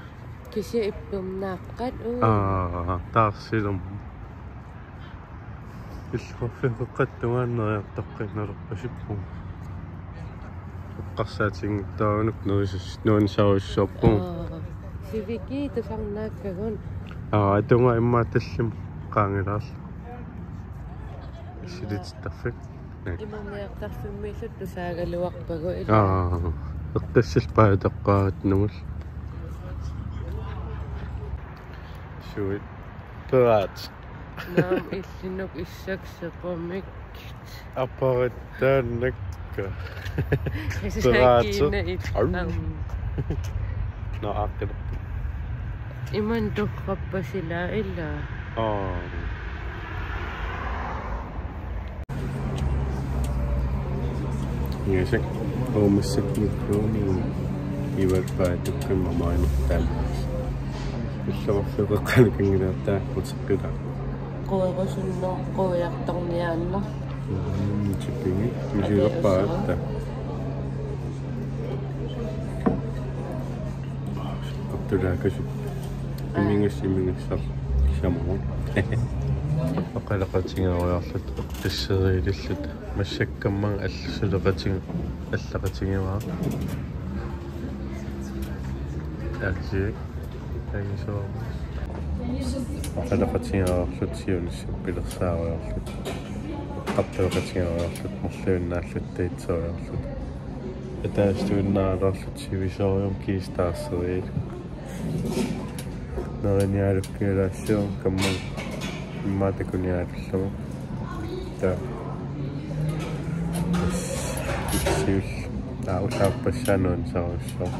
Kisianni ippernaaqqat uu. Aa, taarsilermat. Illoqarfiup qeqqata tungaanut neriartaqqinnalerpasippunga. Eqqarsaatinngitsoorunukku nerisassat nuannisarujussuarpugut. Aa, sivikii tusarnaakkagut. Aa, tungaa immaqa tallimat qaangilaarlugit. Silitittarfik. Imarniartarfimmiilluta tusaagaluarpagut ilaa. Aa, eqqissilluta paataqaatnumul. Suit. Pirat. Naam illinuk issaksequmik. Aparittaannakka. Piraatsi. Sakiina illam. Au. No, aaqqilaq. Iman torrappasilaa ilaa. Aa. Isak, uumassak mikrooni ivalpaa tukkamma maanertaamma. Illoqarfiup qeqqanut kangilaartaa uteqqilaa. Querusunneq quiartorniaannaq. Mm, tippingi. Misilerpaatta. Qaptulaakasut. Imigas, imigassar. Kisamut. Oqaloqatigeeriarluta, eqqisseriilluta. Massakkamma allasuleqatig-, allaqatigivara. Aasiak. Tagisoo. Oqaloqatigeeriarluta siunissami pilersaariarluta. Eqqartueqatigeeriarluta marluinnaalluta taitseriarluta. Ataastuinnaalaarluta sivisoorujummik kiistaarserii. Neriniaalukkialaassiuk kamma immaqa takuniaalullugu. Taa. Siul. Taa ullaappassaanut saarussuaq.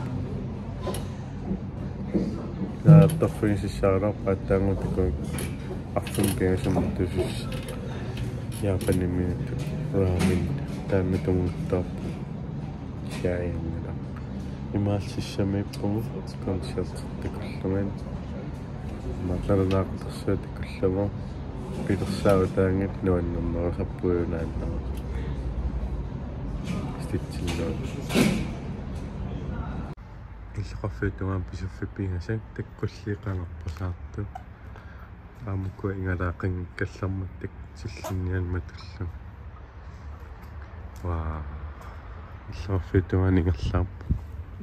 Naattorfigisissaarpaa taangutikun arfineq-pingasunut tusussaq. Japanimiittut ramen taanna tunnguttarpoq. Siaingila. Imaalsissamiippugut koncertit takullugit. Maqalunaaqtarsuaq takullugu. Pilersaarutaanngilaq nuannernerusarpugut naanna. Stitsinnuut. Illoqarfiup tungaanut Pisuffik pingasut takkullii qangarpasaartut. Aamma ukua igalaaqanngikkallarmata takkutillinniarmata tullu. Waa. Illoqarfiup tungaanut ingerlaarput.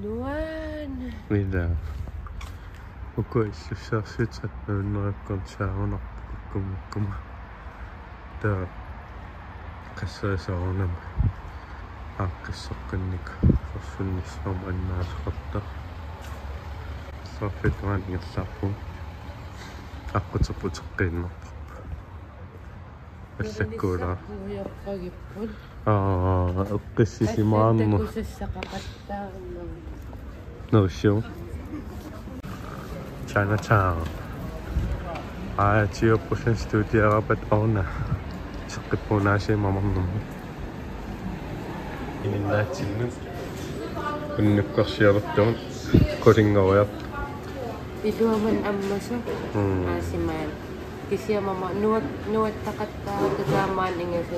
Nuan. Ila. Ukua illussaarsiutit nuannerakku saarunarput ukkumikkuma. Taa qasserisoorunami aaqqissoqqinnik orsunnissuarmi annaasoqartoq. Illoqarfiup tungaanut ingerlaarpugut. Aqquterput uteqqiinnarparput. Allakkuulaa. Nuannissaarpuiorpagipput. Aa, eqqissisimaarneq. Allat takusassaqaqattaarneq. Nerissuu. Chinatown. Aa, tyve procent studierapat orna. Seqqippuunaasiit mamarnermut. Ininnaatsinni. Unnukkorsiortugut. Qulinngoriartut. Iluamik ammasoq. Mm. Aasimaat. Kisianni aamma nuat-, nuattaqattaartut taamaanngilaq.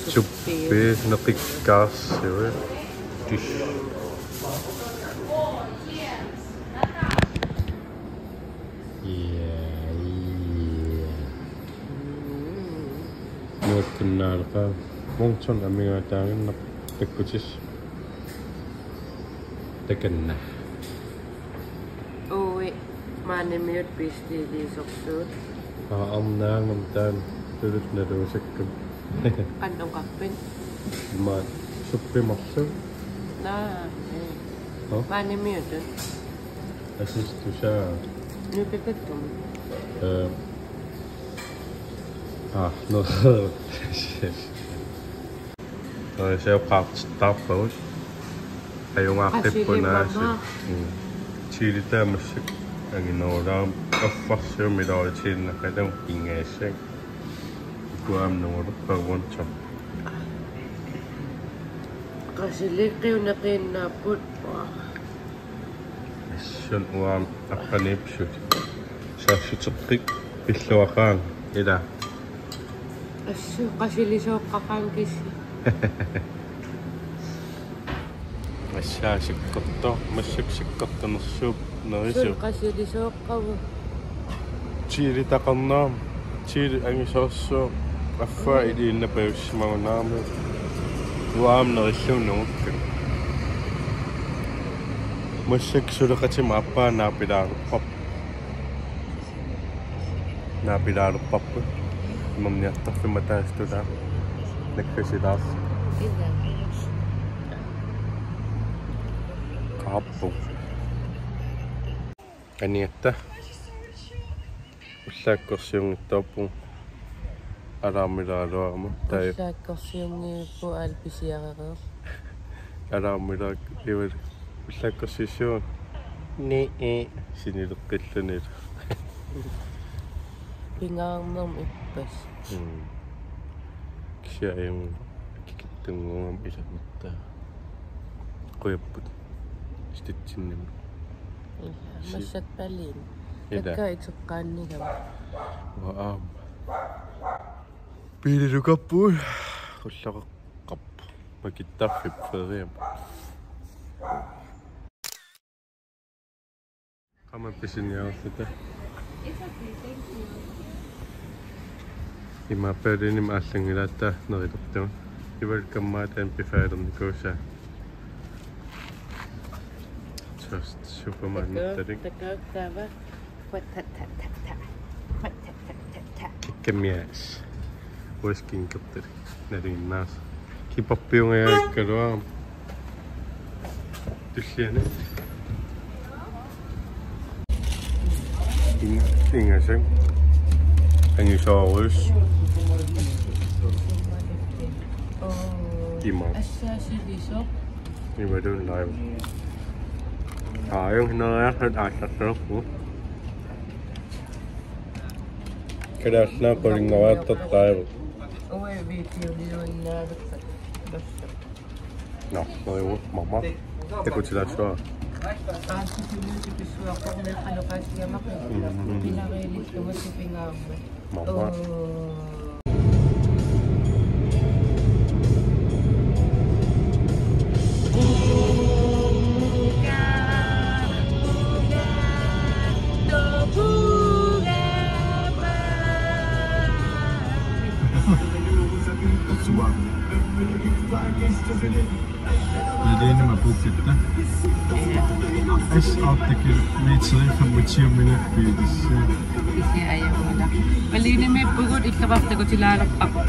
Suppi, suppi, neqikkaarsiui. Tis. Ja, ja. Nuakkunnaaleqaaq. Wellington amigaataaginnaq takkutis. Takanna. Ui. Maanimiut bestiliisorsuut. Aa, arnaangam taan tulut naluusakkum. Qanoq oqarpit? Ima suppimarlu. Naa, ee. Nå? Maanimiutut. Asistusaa. Nukikattum. Ee. Aa, nå. Oi, se oqaartittarpagut. Ajugaaqqipput naasi. Qasili mama. Mm. Chili tamassi anginerulaam affarsiumi loritiinnaqatam ingaassak. Ikuam nuulerpaguansa. Qasili qiuneqiinnaapput. Assut uanga aqqaniipsut. Saassuteqqik pilluaqaanga ila. Assut qasilisooqqaqaanga kissi. Assaa sikkortoq, massakkut sikkortoq nersuup nerisu. Assut qasilisooqqagu. Chili taqarnaa, chili angisoorsuaq, affaa iliinnaq pajussimagunaarmat. Uanga aamma nerillugu nungukkat. Massakkut suleqatima aappaa naapilaalerparput. Naapilaalerparput. Imerniartarfimmi ataaseq tulaaq. Nakkasilaarsi. Qaarput. Aniatta. Ullaakkorsiunngitsoorpugut. Alarmilaaruarama. Tai. Ullaakkorsiunngippugut aali pisiarereerluni. Alarmilaak ival ullaakkorsiussiuk. Ni i sinileqqilluni. Pingaarnermik ippassaq. Mm. Kisianni ajunngilaq kikittunnguugama ilannertaa. Qujapput. Stitsinnimi. Ila, si- massakkut Berlin. Ila. Takka itoqqaannigama. Uanga aamma. Biililukarpugut. Ullaqeqqap. Makittarfik feriami. Qama pisiniarluta. Ima Berlinimi aallanngilaarta nerilertugut. Ival kammaat anbefalernikuusaa. Just supermarkedtalik. Takka, takka, taava. Kikkamias. Uaskinkertalik. Nalinginnaas. Kipappiungajaakkaluarama. Tulliani. Inga-, ingasak. Angisoorujussuaq. Ima. Assaasivisoq. Imaluunniit live. Aajunngilaq aallartarpu. Kalaallit Nunaat qulinngoriartortaavugut. Uanga videoliuinnaavat. Nå, nå, jo, mamma. Takutilaassuara. Qaassusiluusi pissuaqarneqalu qaasiamaqi. Mm. Pinariilillunga sipigaarmat. Mamma. Oo. Berlinimi puukkatta. As Arctic meter femogtyve minut biilissi. Isi ajamuna. Berlinimiippugut, illoqartut takutilaalerparput.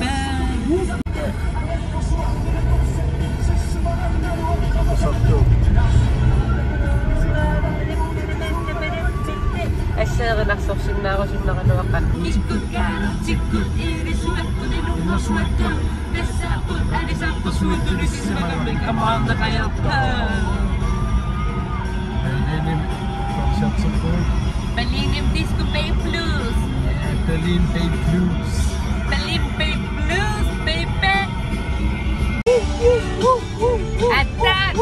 Asseerinarsorsinnaarusunnaraluaqaaq. Berlin Disco Bay Blues. Berlin Bay Blues. Berlin Bay Blues, baby. Attack.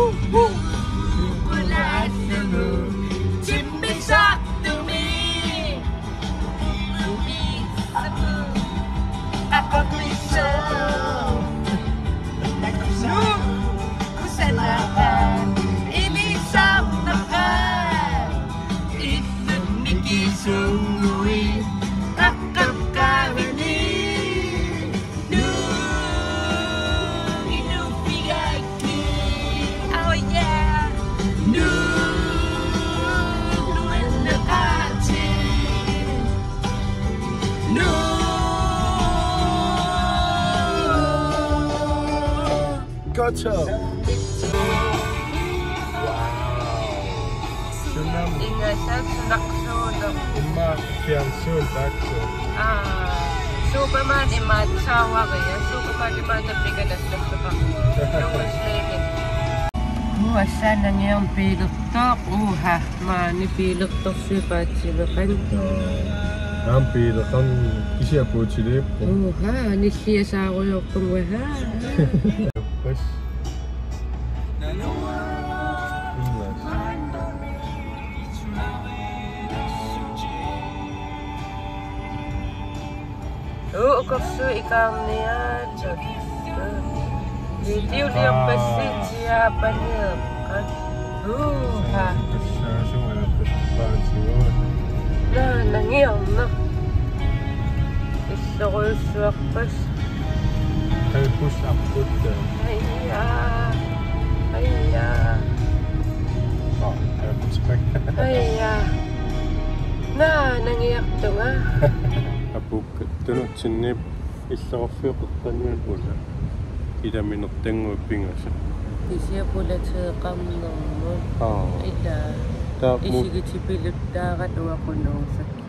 Oh yeah. Wow. Sunam. Ingasaat sunarsuuneq. Immaqa fjernsyni taakku. Aa, Superman imaattussavara, ja, Superman imaattussavara. Juussaanik. Uassaq nangiarneq piilertoq, uha, maani piilertorsiupaativeqanngilaq. Aamma piileqarn kisianni puutiliippoq. Uha, nilliasaarujoorpunga, uha. Pas. Ingas. Uu, ukorsuit ikaarniaat. Videoliorpassi Japanimi. Uha. Naa, nangiarneq. Illorujussuarpassi. Qeqqus aqqut. Aja. Aja. Aa, qeqqus. Aja. Naa, nangiartunga. Apuukka, tunutsinni illorarfiup qeqqaniani pula. Ilaminertannguit pingasut. Kisianni pulateeqarnermut. Aa. Ila. Taava mu- Isigitipiluttaarat uaqunuusakka.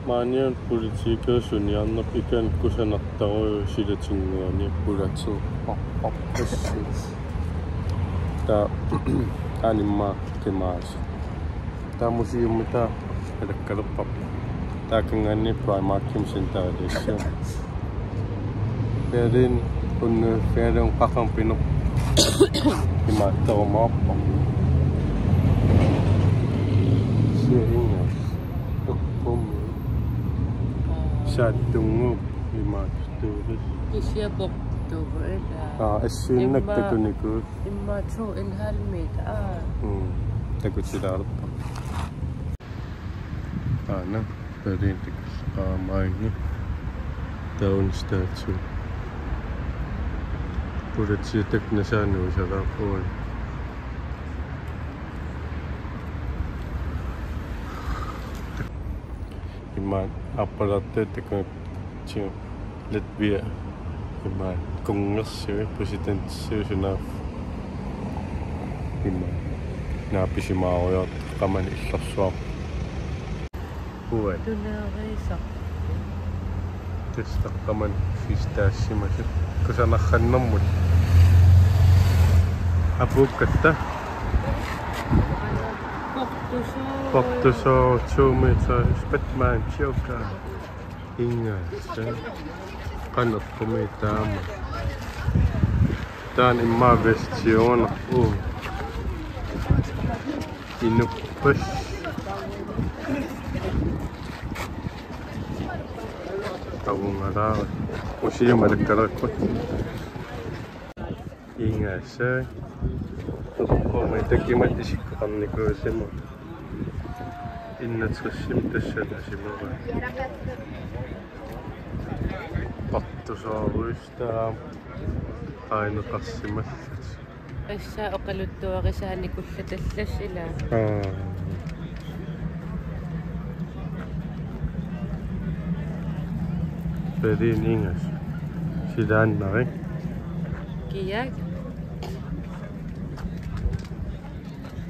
Maaniuna politikerit suniarnerput, ikani kusanartarujuit silatinnguani pulateerparput. Taava aamma qimaasut. Taava museumi taava alakkalerparput. Taakkunannga Primarkimi centeriliissuuvoq. Berlin unnuiffigalugu qaqamut pineq imaattorumaarpoq. Siaringas. Ukkumi. Saattunnguup imaattuurit. Kisianni portuurit. Aa, assigiinnaat imma- takunikuupput. Immaqa to en halv meter. Aa. Mm. Takutilaalerpoq. Aana, Berlin takussaqaamaanni. Taunstatu. Politiit takunasaanut isalaarpugut. Immaqa aappalaartoq takunatsigu Latvia. Immaqa kunngersui, præsidentsui sunaaffa. Immaqa naapisimaarujussuaq qamani illorsuarput. Uat. Tuneeriisaq. Tassa taqqamani fistaassimasut. Kusanarnermut. Apuukkatta. Portusooq. Portusooq, to meter, Batman, Joker. Ingasaat. Qanoq eqqumi taama. Taanna immaqa vestiuna. Uu. Inuppassi. Avungalaara. Museumi alakkalerput. Ingasaat. Ukkumi takimat isikkoqarnikuusimasoq. Enogtresimi tassanisimavaa. Portusoorujussutaat aajukasimassaaq. Tassa oqaluttuarisaanikullattaarluni ila. Aa. Berlin ingasaat. Silaannarpoq. Kiak.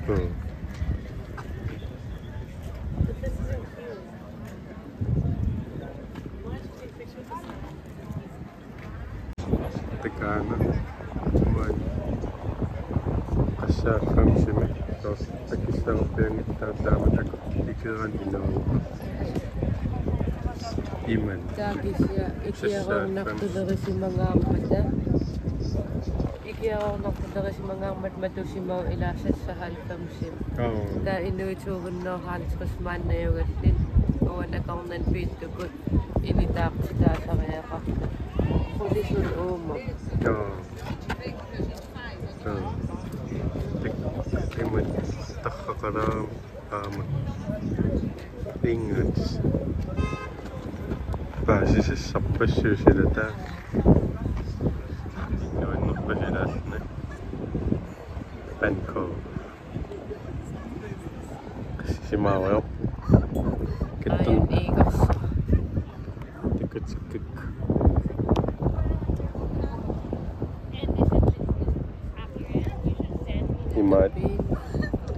Mm. Takaana. Uani. Qassaaffimmik. Soorlu akissalerpianngitsoq taama takutikeranik inuuvoq. Imannak. Taava kisianni ikiaroornartulerisimangaarmata. Ikiaroornartulerisimangaarmata matusimavoq ilaa seksoghalvfemsimi. Aa. Taava inuit to hundrede og halvtreds maannajugallit uani akornanni piittukut initaartitaasariaqartut. Qulisut uuma. Aa. Aa. Tik-, imat tarraqalaarami. Aamma. Ingasaat. Paasisassarpassuit silataat. Nuannerpasilaarluni. Anko. Qassisimaarujoorpoq. Kittun. Ai, iigas. Tikutikkik. Maat.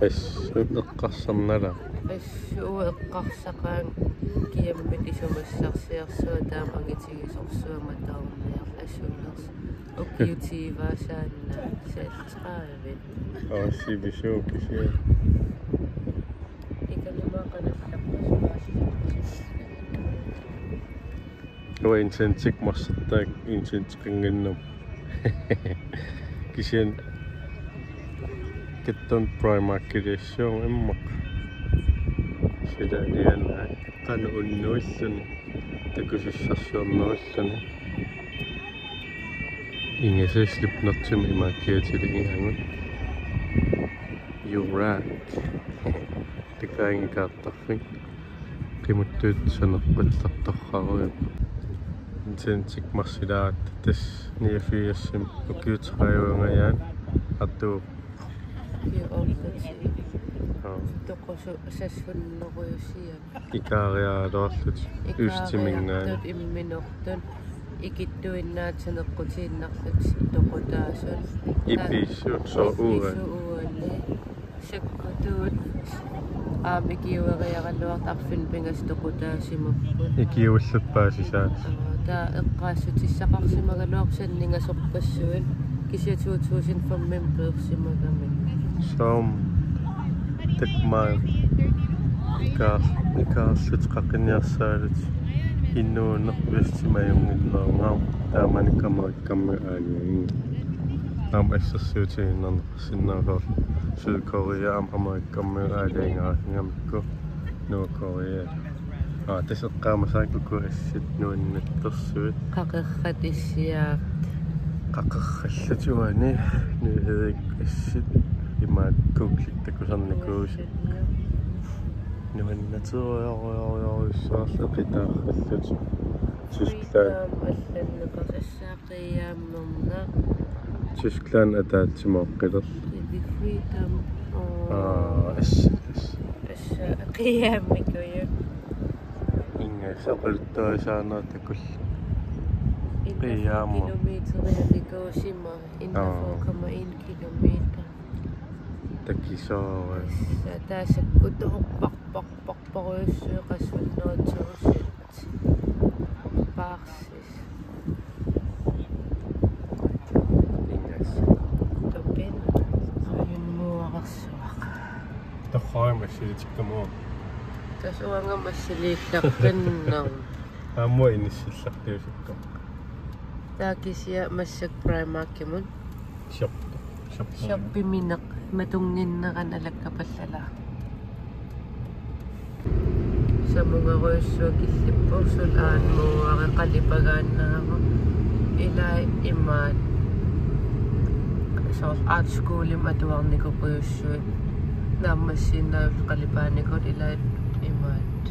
Assut eqqarsarnala. Assut eqqarsaqaanga kiammit isumassarsiorsuaq taama angitigisorsuaq matoorniarlugu assuunersoq. Ukiut tyve saanna seksogtredive. Aa, sivisuup kisianni. Ikanima qanallappas. Uanga internetik marsartaakka interneteqannginnama. Kisianni kattorn Primarkiliassuunga immaqa. Sila nianaa qanoq unnuilluni takusussarsiornerulluni. Ingasassaq Slipknotimik imaakkiatiligigaangut. You're right. Takaanngikkaartarfik. Qimuttut saneqquttartarrarujuk. Internetik marsilaaratta tassa niogfirsimi ukiut tredive-nngajat atuupput. Ukiut otteogtyve. Aa. Toqusu-, sassunnerujusiaq. Ikaariaraluarlutik. Ikaariartut ystiminngaanniit. Imminortut. Ikittuinnaat saneqqutiinnarlutik toqutaasut. Ipiissut sooq uani. Ipiissut uani. Sakkutuut. Aamma ikiueriaraluartut arfineq-pingasut toqutaasimapput. Ikiuillutik paasisaat. Aa, taava eqqaassutissaqarsimagaluarpoq sanningasorpassuit. Kisianni to tusind fem-imi peersimagamik. Soormi takmaat ikaar-, ikaarlutik qaqiniarsaalutik inuuneq vestip ajunnginnerunga taamani Amerikamiut aalajangigaat. Aamma assersuutigiinnarneqarsinnaavoq Sydkorea aamma Amerikamiut aalajangigaangamikku Nordkorea. Aa, tassa eqqaamasakka uku assit nuannertarsuit. Qaqerrat issiaat. Qaqerrallutik uani, nyhedit assit imaakkuulluni takusarnikuusakka. Nuannatereerujorujussuarlu eqitaarallutik. Tyskland. Freedom allanneqarassaaq qiiaammerna. Tyskland ataatsimooqqilerlu. Freedom. Aa, assit, assit. Assa qiiaammikuujuk. Inga soqaluttuasaanera takullu. Qiiaamma. Kilometerianikuusima, aa, enogfyrre komma en kilometer. Takisoorami. Assa taasakkutuuppar-, par-, par-, parujussuit qassit hundrede tusind. Paarsis. Ingas. Toppen. Ajunmuuararsuaq. Torraammi assilitikkamuarput. Tassa uangammi assiliillaqqinnagu. Aamma inissillarpiusukku. Taava kisianni massakkut Primarkimut. Shop. Shop. Shoppimineq matunnginnerani alakkapallalaaq. Samungarujussuaq killippoq, suli ajunmuuari qalipagaannaavoq. Ilai imaat. Soorlu artskolimi atuarnikukujussuit. Naammassiinnarlutik qalipaanikuupput ilai imaat.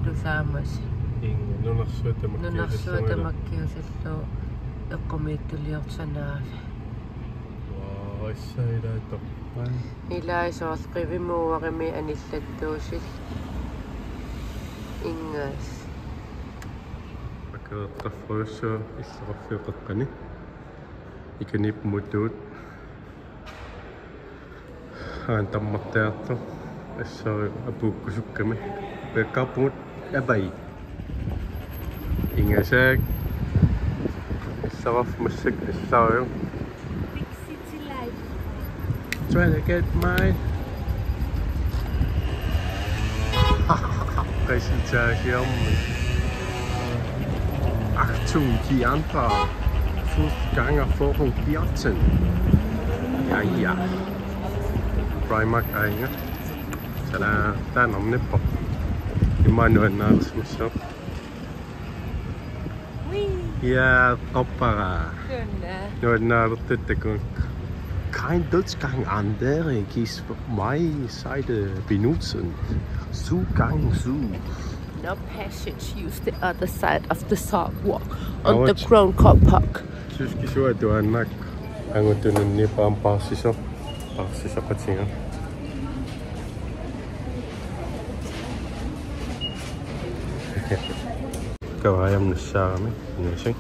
Tusaamasut. Inga nunarsuaq tamakkiusillugu. Nunarsuaq tamakkiusillugu eqqumiitsuliortoq sanaavi. Aa, assa ilai torrak. Ilai soorlu qivimuuarimi anillattuusillu. Ingas. Akereertarfrujussuaq illoqarfiup qeqqani. Ikaniippoq mutuut. Aana tammartiartoq. Assut apuukkusukkami. Uiakkaarpugut. Apai. Ingasaak. Illoqarfik massakkut allarujuk. Big city life. Trying to get my Achtung, die andere. Fußgängerführung vierzehn. Ja, ja. Primark aajuna. Tada, taanna nippoq. Imaanngilaq nuannaarsimassaaq. Ja, oppara. Nuannaartut takuuk. Kein Durchgang an der Kiesmai-Seite benutzen. Zugang zu. No passage, use the other side of the sidewalk. Underground car park. Tyskisuat tuannak. Angutununni paam paarsisaq. Paarsisaqatiga. Kavaajam nassaarami, inasik.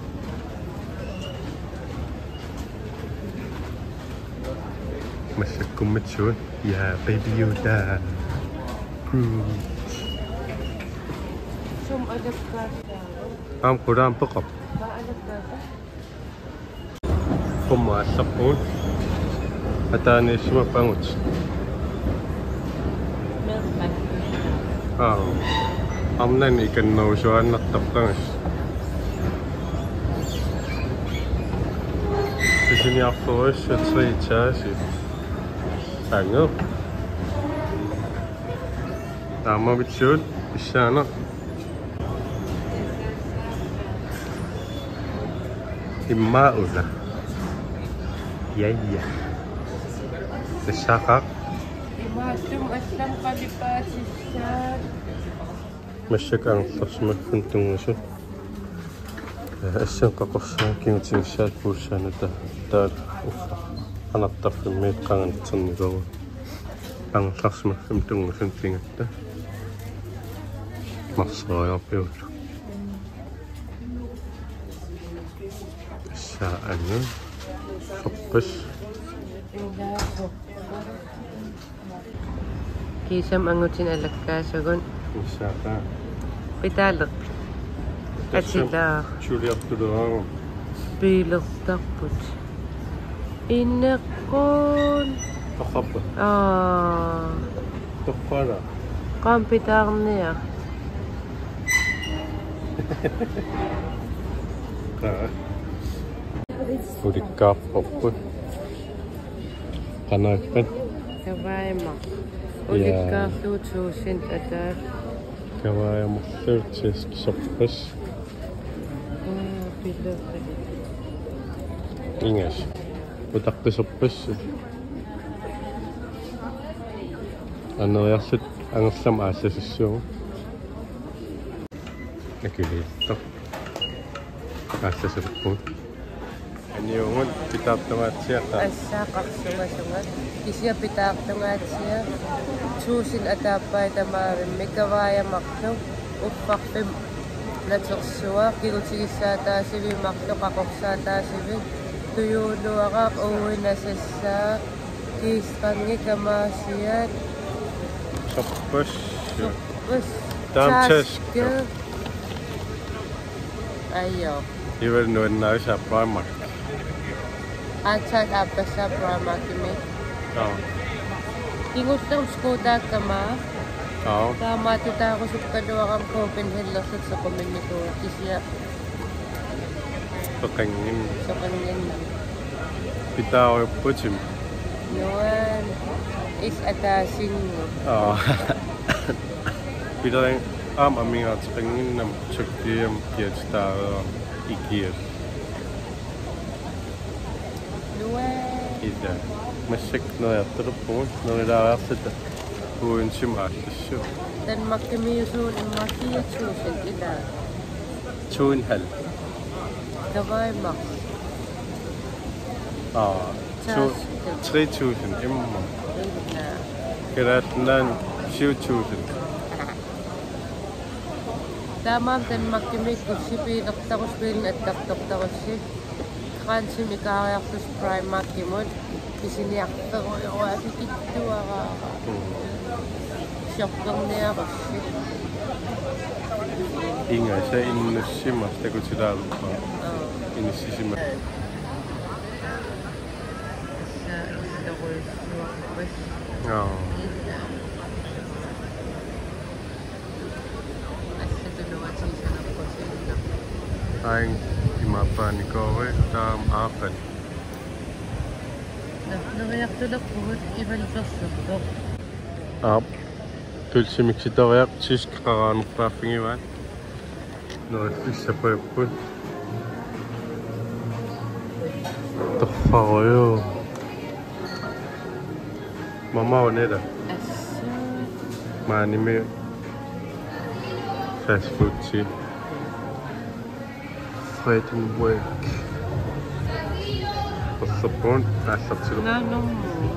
Massakkummi suut. Ja, Baby Yoda. Groot. Sum alakkaassaaq. Aamma qulaampeqarpoq. Maa alakkaassaaq. Qummut aallarpugut. Ataaniissimappagut. Meerpat. Aa. Arnani ikannerusuaannartarpagut. Pisiniartorujussuaq tre etage. Angu. Taamaammat suut pissaaneq. Immaqa una. Ja, ja. Tassaqaaq. Imaassum allamik qalipaatissaat. Massakkut angerlarsimaffimmut tunngasut. Assut qaqorsaat kingutigissaat puussaanut taava uffa anartarfimmiit qangatsernikoru. Angerlarsimaffimmut tunngasut pigatta. Marseriarpiullu. Issa angu. Sorpassuit. Kiisami angutini alakkaasagut. Issaaqaa. Pitaaleq. Tassami atilaaq. Suliartuleraangama. Piilertarput. Ineqquun. Toqqarpa? Aa. Toqqara. Qam pitaarniaq. Qaa. Ulikkaarparput. Qanoq ippat? Kavaajama. Ja. Ulikkaarlugu tusind ataat. Kavaajamarlugu taskisorpas. Aa, pilerri. Ingas. Utaqqisorpas. Aneriarluta angerlamut aallasissuugut. Akiliittoq. Aallaserpugut. Aniugut pitaartungaatsiaq. Assaaqarsumasunga. Kisianni pitaartungaatsiaq. Tusind ataappai tamaavimmik kavaajamarluk. Uffarfik natersuaq. Kigutigissaataasiviumarluk qaqorsaataasiviup. Tujuuluaraq uinasassaa. Kiisqanngik kamaasiat. Sorpas. Sorpas. Taama taske. Taske. Ajo. Ivalu nuannarisat Primark. Aatsaat aappassaa Primarkimi. Joo. Kingullermik skuutaakkama. Joo. Taamaattuutaarusukkaluarama Copenhagenillu sequminnikuuara kisianni. Peqannginnami. Peqannginnami. Pitaarujupputim. Nuan. Is ataasinngooq. Aa. Pilerang aamma amigaatiginnginnama Tyrkiami kiatitaareerama ikiat. Nuan. Ila. Massakkut neriartulerpugut, nerilaariarluta. Uinsim aallassu. Danmarkimiusuun immaqa fire tusind ila. Two and a half. Kavaajama. Aa, two, taske. Three thousand immaqa. Ila. Kalaallit Nunaanni syv tusind. Taamaammat Danmarkimiikkussi piilertarussi, biilinik attartortarussi. Grænsemi ikaariarlusi Primarkimut. Pisiniartorujussuarput ikittuaraara. Mm. Shopperniarussi. Inga, sa innussimas takutilaalerpara. Aa. Inissisimas. Sa innussimas. Aa. Aing imaappaanikoori taama aapan. Neriartulerpugut Ivalu perserpoq. Aap. Pølsemiksitoriaq tysk qaraanerpaaffigivaat. Neriffissaqajapput. Torrarujuk. Mamaunera. Assa. Maanimi fast food ti. Fredensweg. Orsorpun aallartilu. Naanummu.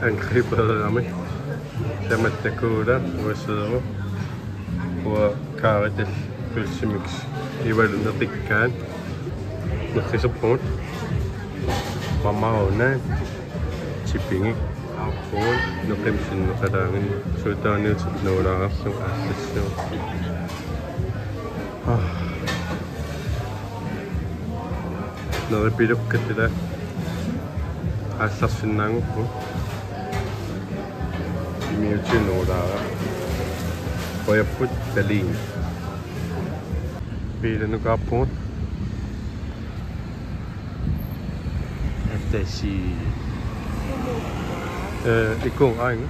Angribereerami. Tamatta cola, uaseeru. Uanga kaarital pølsemix. Ivalu neqikkaat. Neqisorpugut. Mamauna. Shippingi aappugut nukim sinneqalaanngilaq, suutaaniutit nuulaareerlugit aallassuugut. Ah. Neripilukkat ila aallarsinnaanngorput. Imiuti nuulaara. Qujapput Berlin. Biilinukaappugut. Atasi. Eh, ikun aing.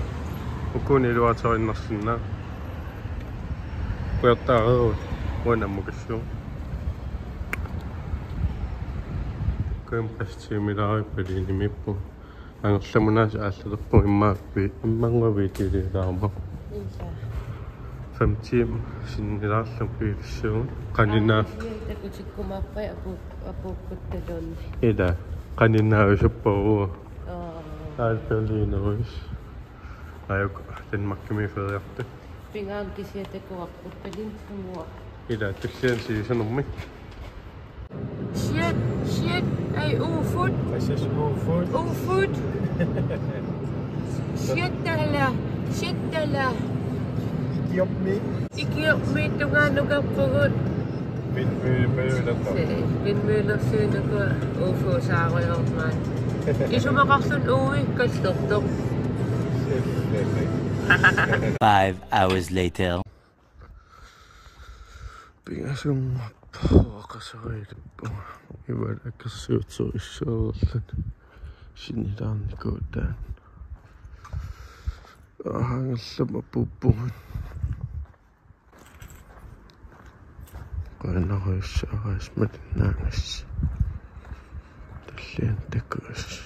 Ukuni iluatorinnarsinnaa. Kujartaareerut uanga ammukillugu. Kuim qassimilaarit Berlinimiippugut. Angerlamunaasi aallalerpugut immaqa vi-, immannguaq videoliulaaruma. Ilaa. Fem timer sinnilaarlugit biilissuugut. Qaninaa. Aa, takutikkumaarpai apu-, apuukkuttaluunniit. Ilaa. Qaninaa usupparugu. Aa. Aal Berlinerus. Ajuk Danmarkimi feriartut. Pingaarnermik kisianni takuarput Berlin sumua. Ilaa, tulliani siusanermik. Shit, shit, ei, ufut. Hvad siger du, ufut? Ufut. Shit, dala, shit, dala. Ikiormi. Ikiormi tungaanut kappugut. Vindmølle, mølle, der. Se, vindmøller, sønne, ufo, saarujormaan. Isumaqarluni uui, kallertoq. Five hours later. Pingasunngorpoq oqasoriilippunga. Ivalu akersuutsorissuarluni. Sinnilaarnikuutaan. Ahangerlama puuppungan. Qujanarujussuaq aasiit malinnaagassi. Tulliani takuss.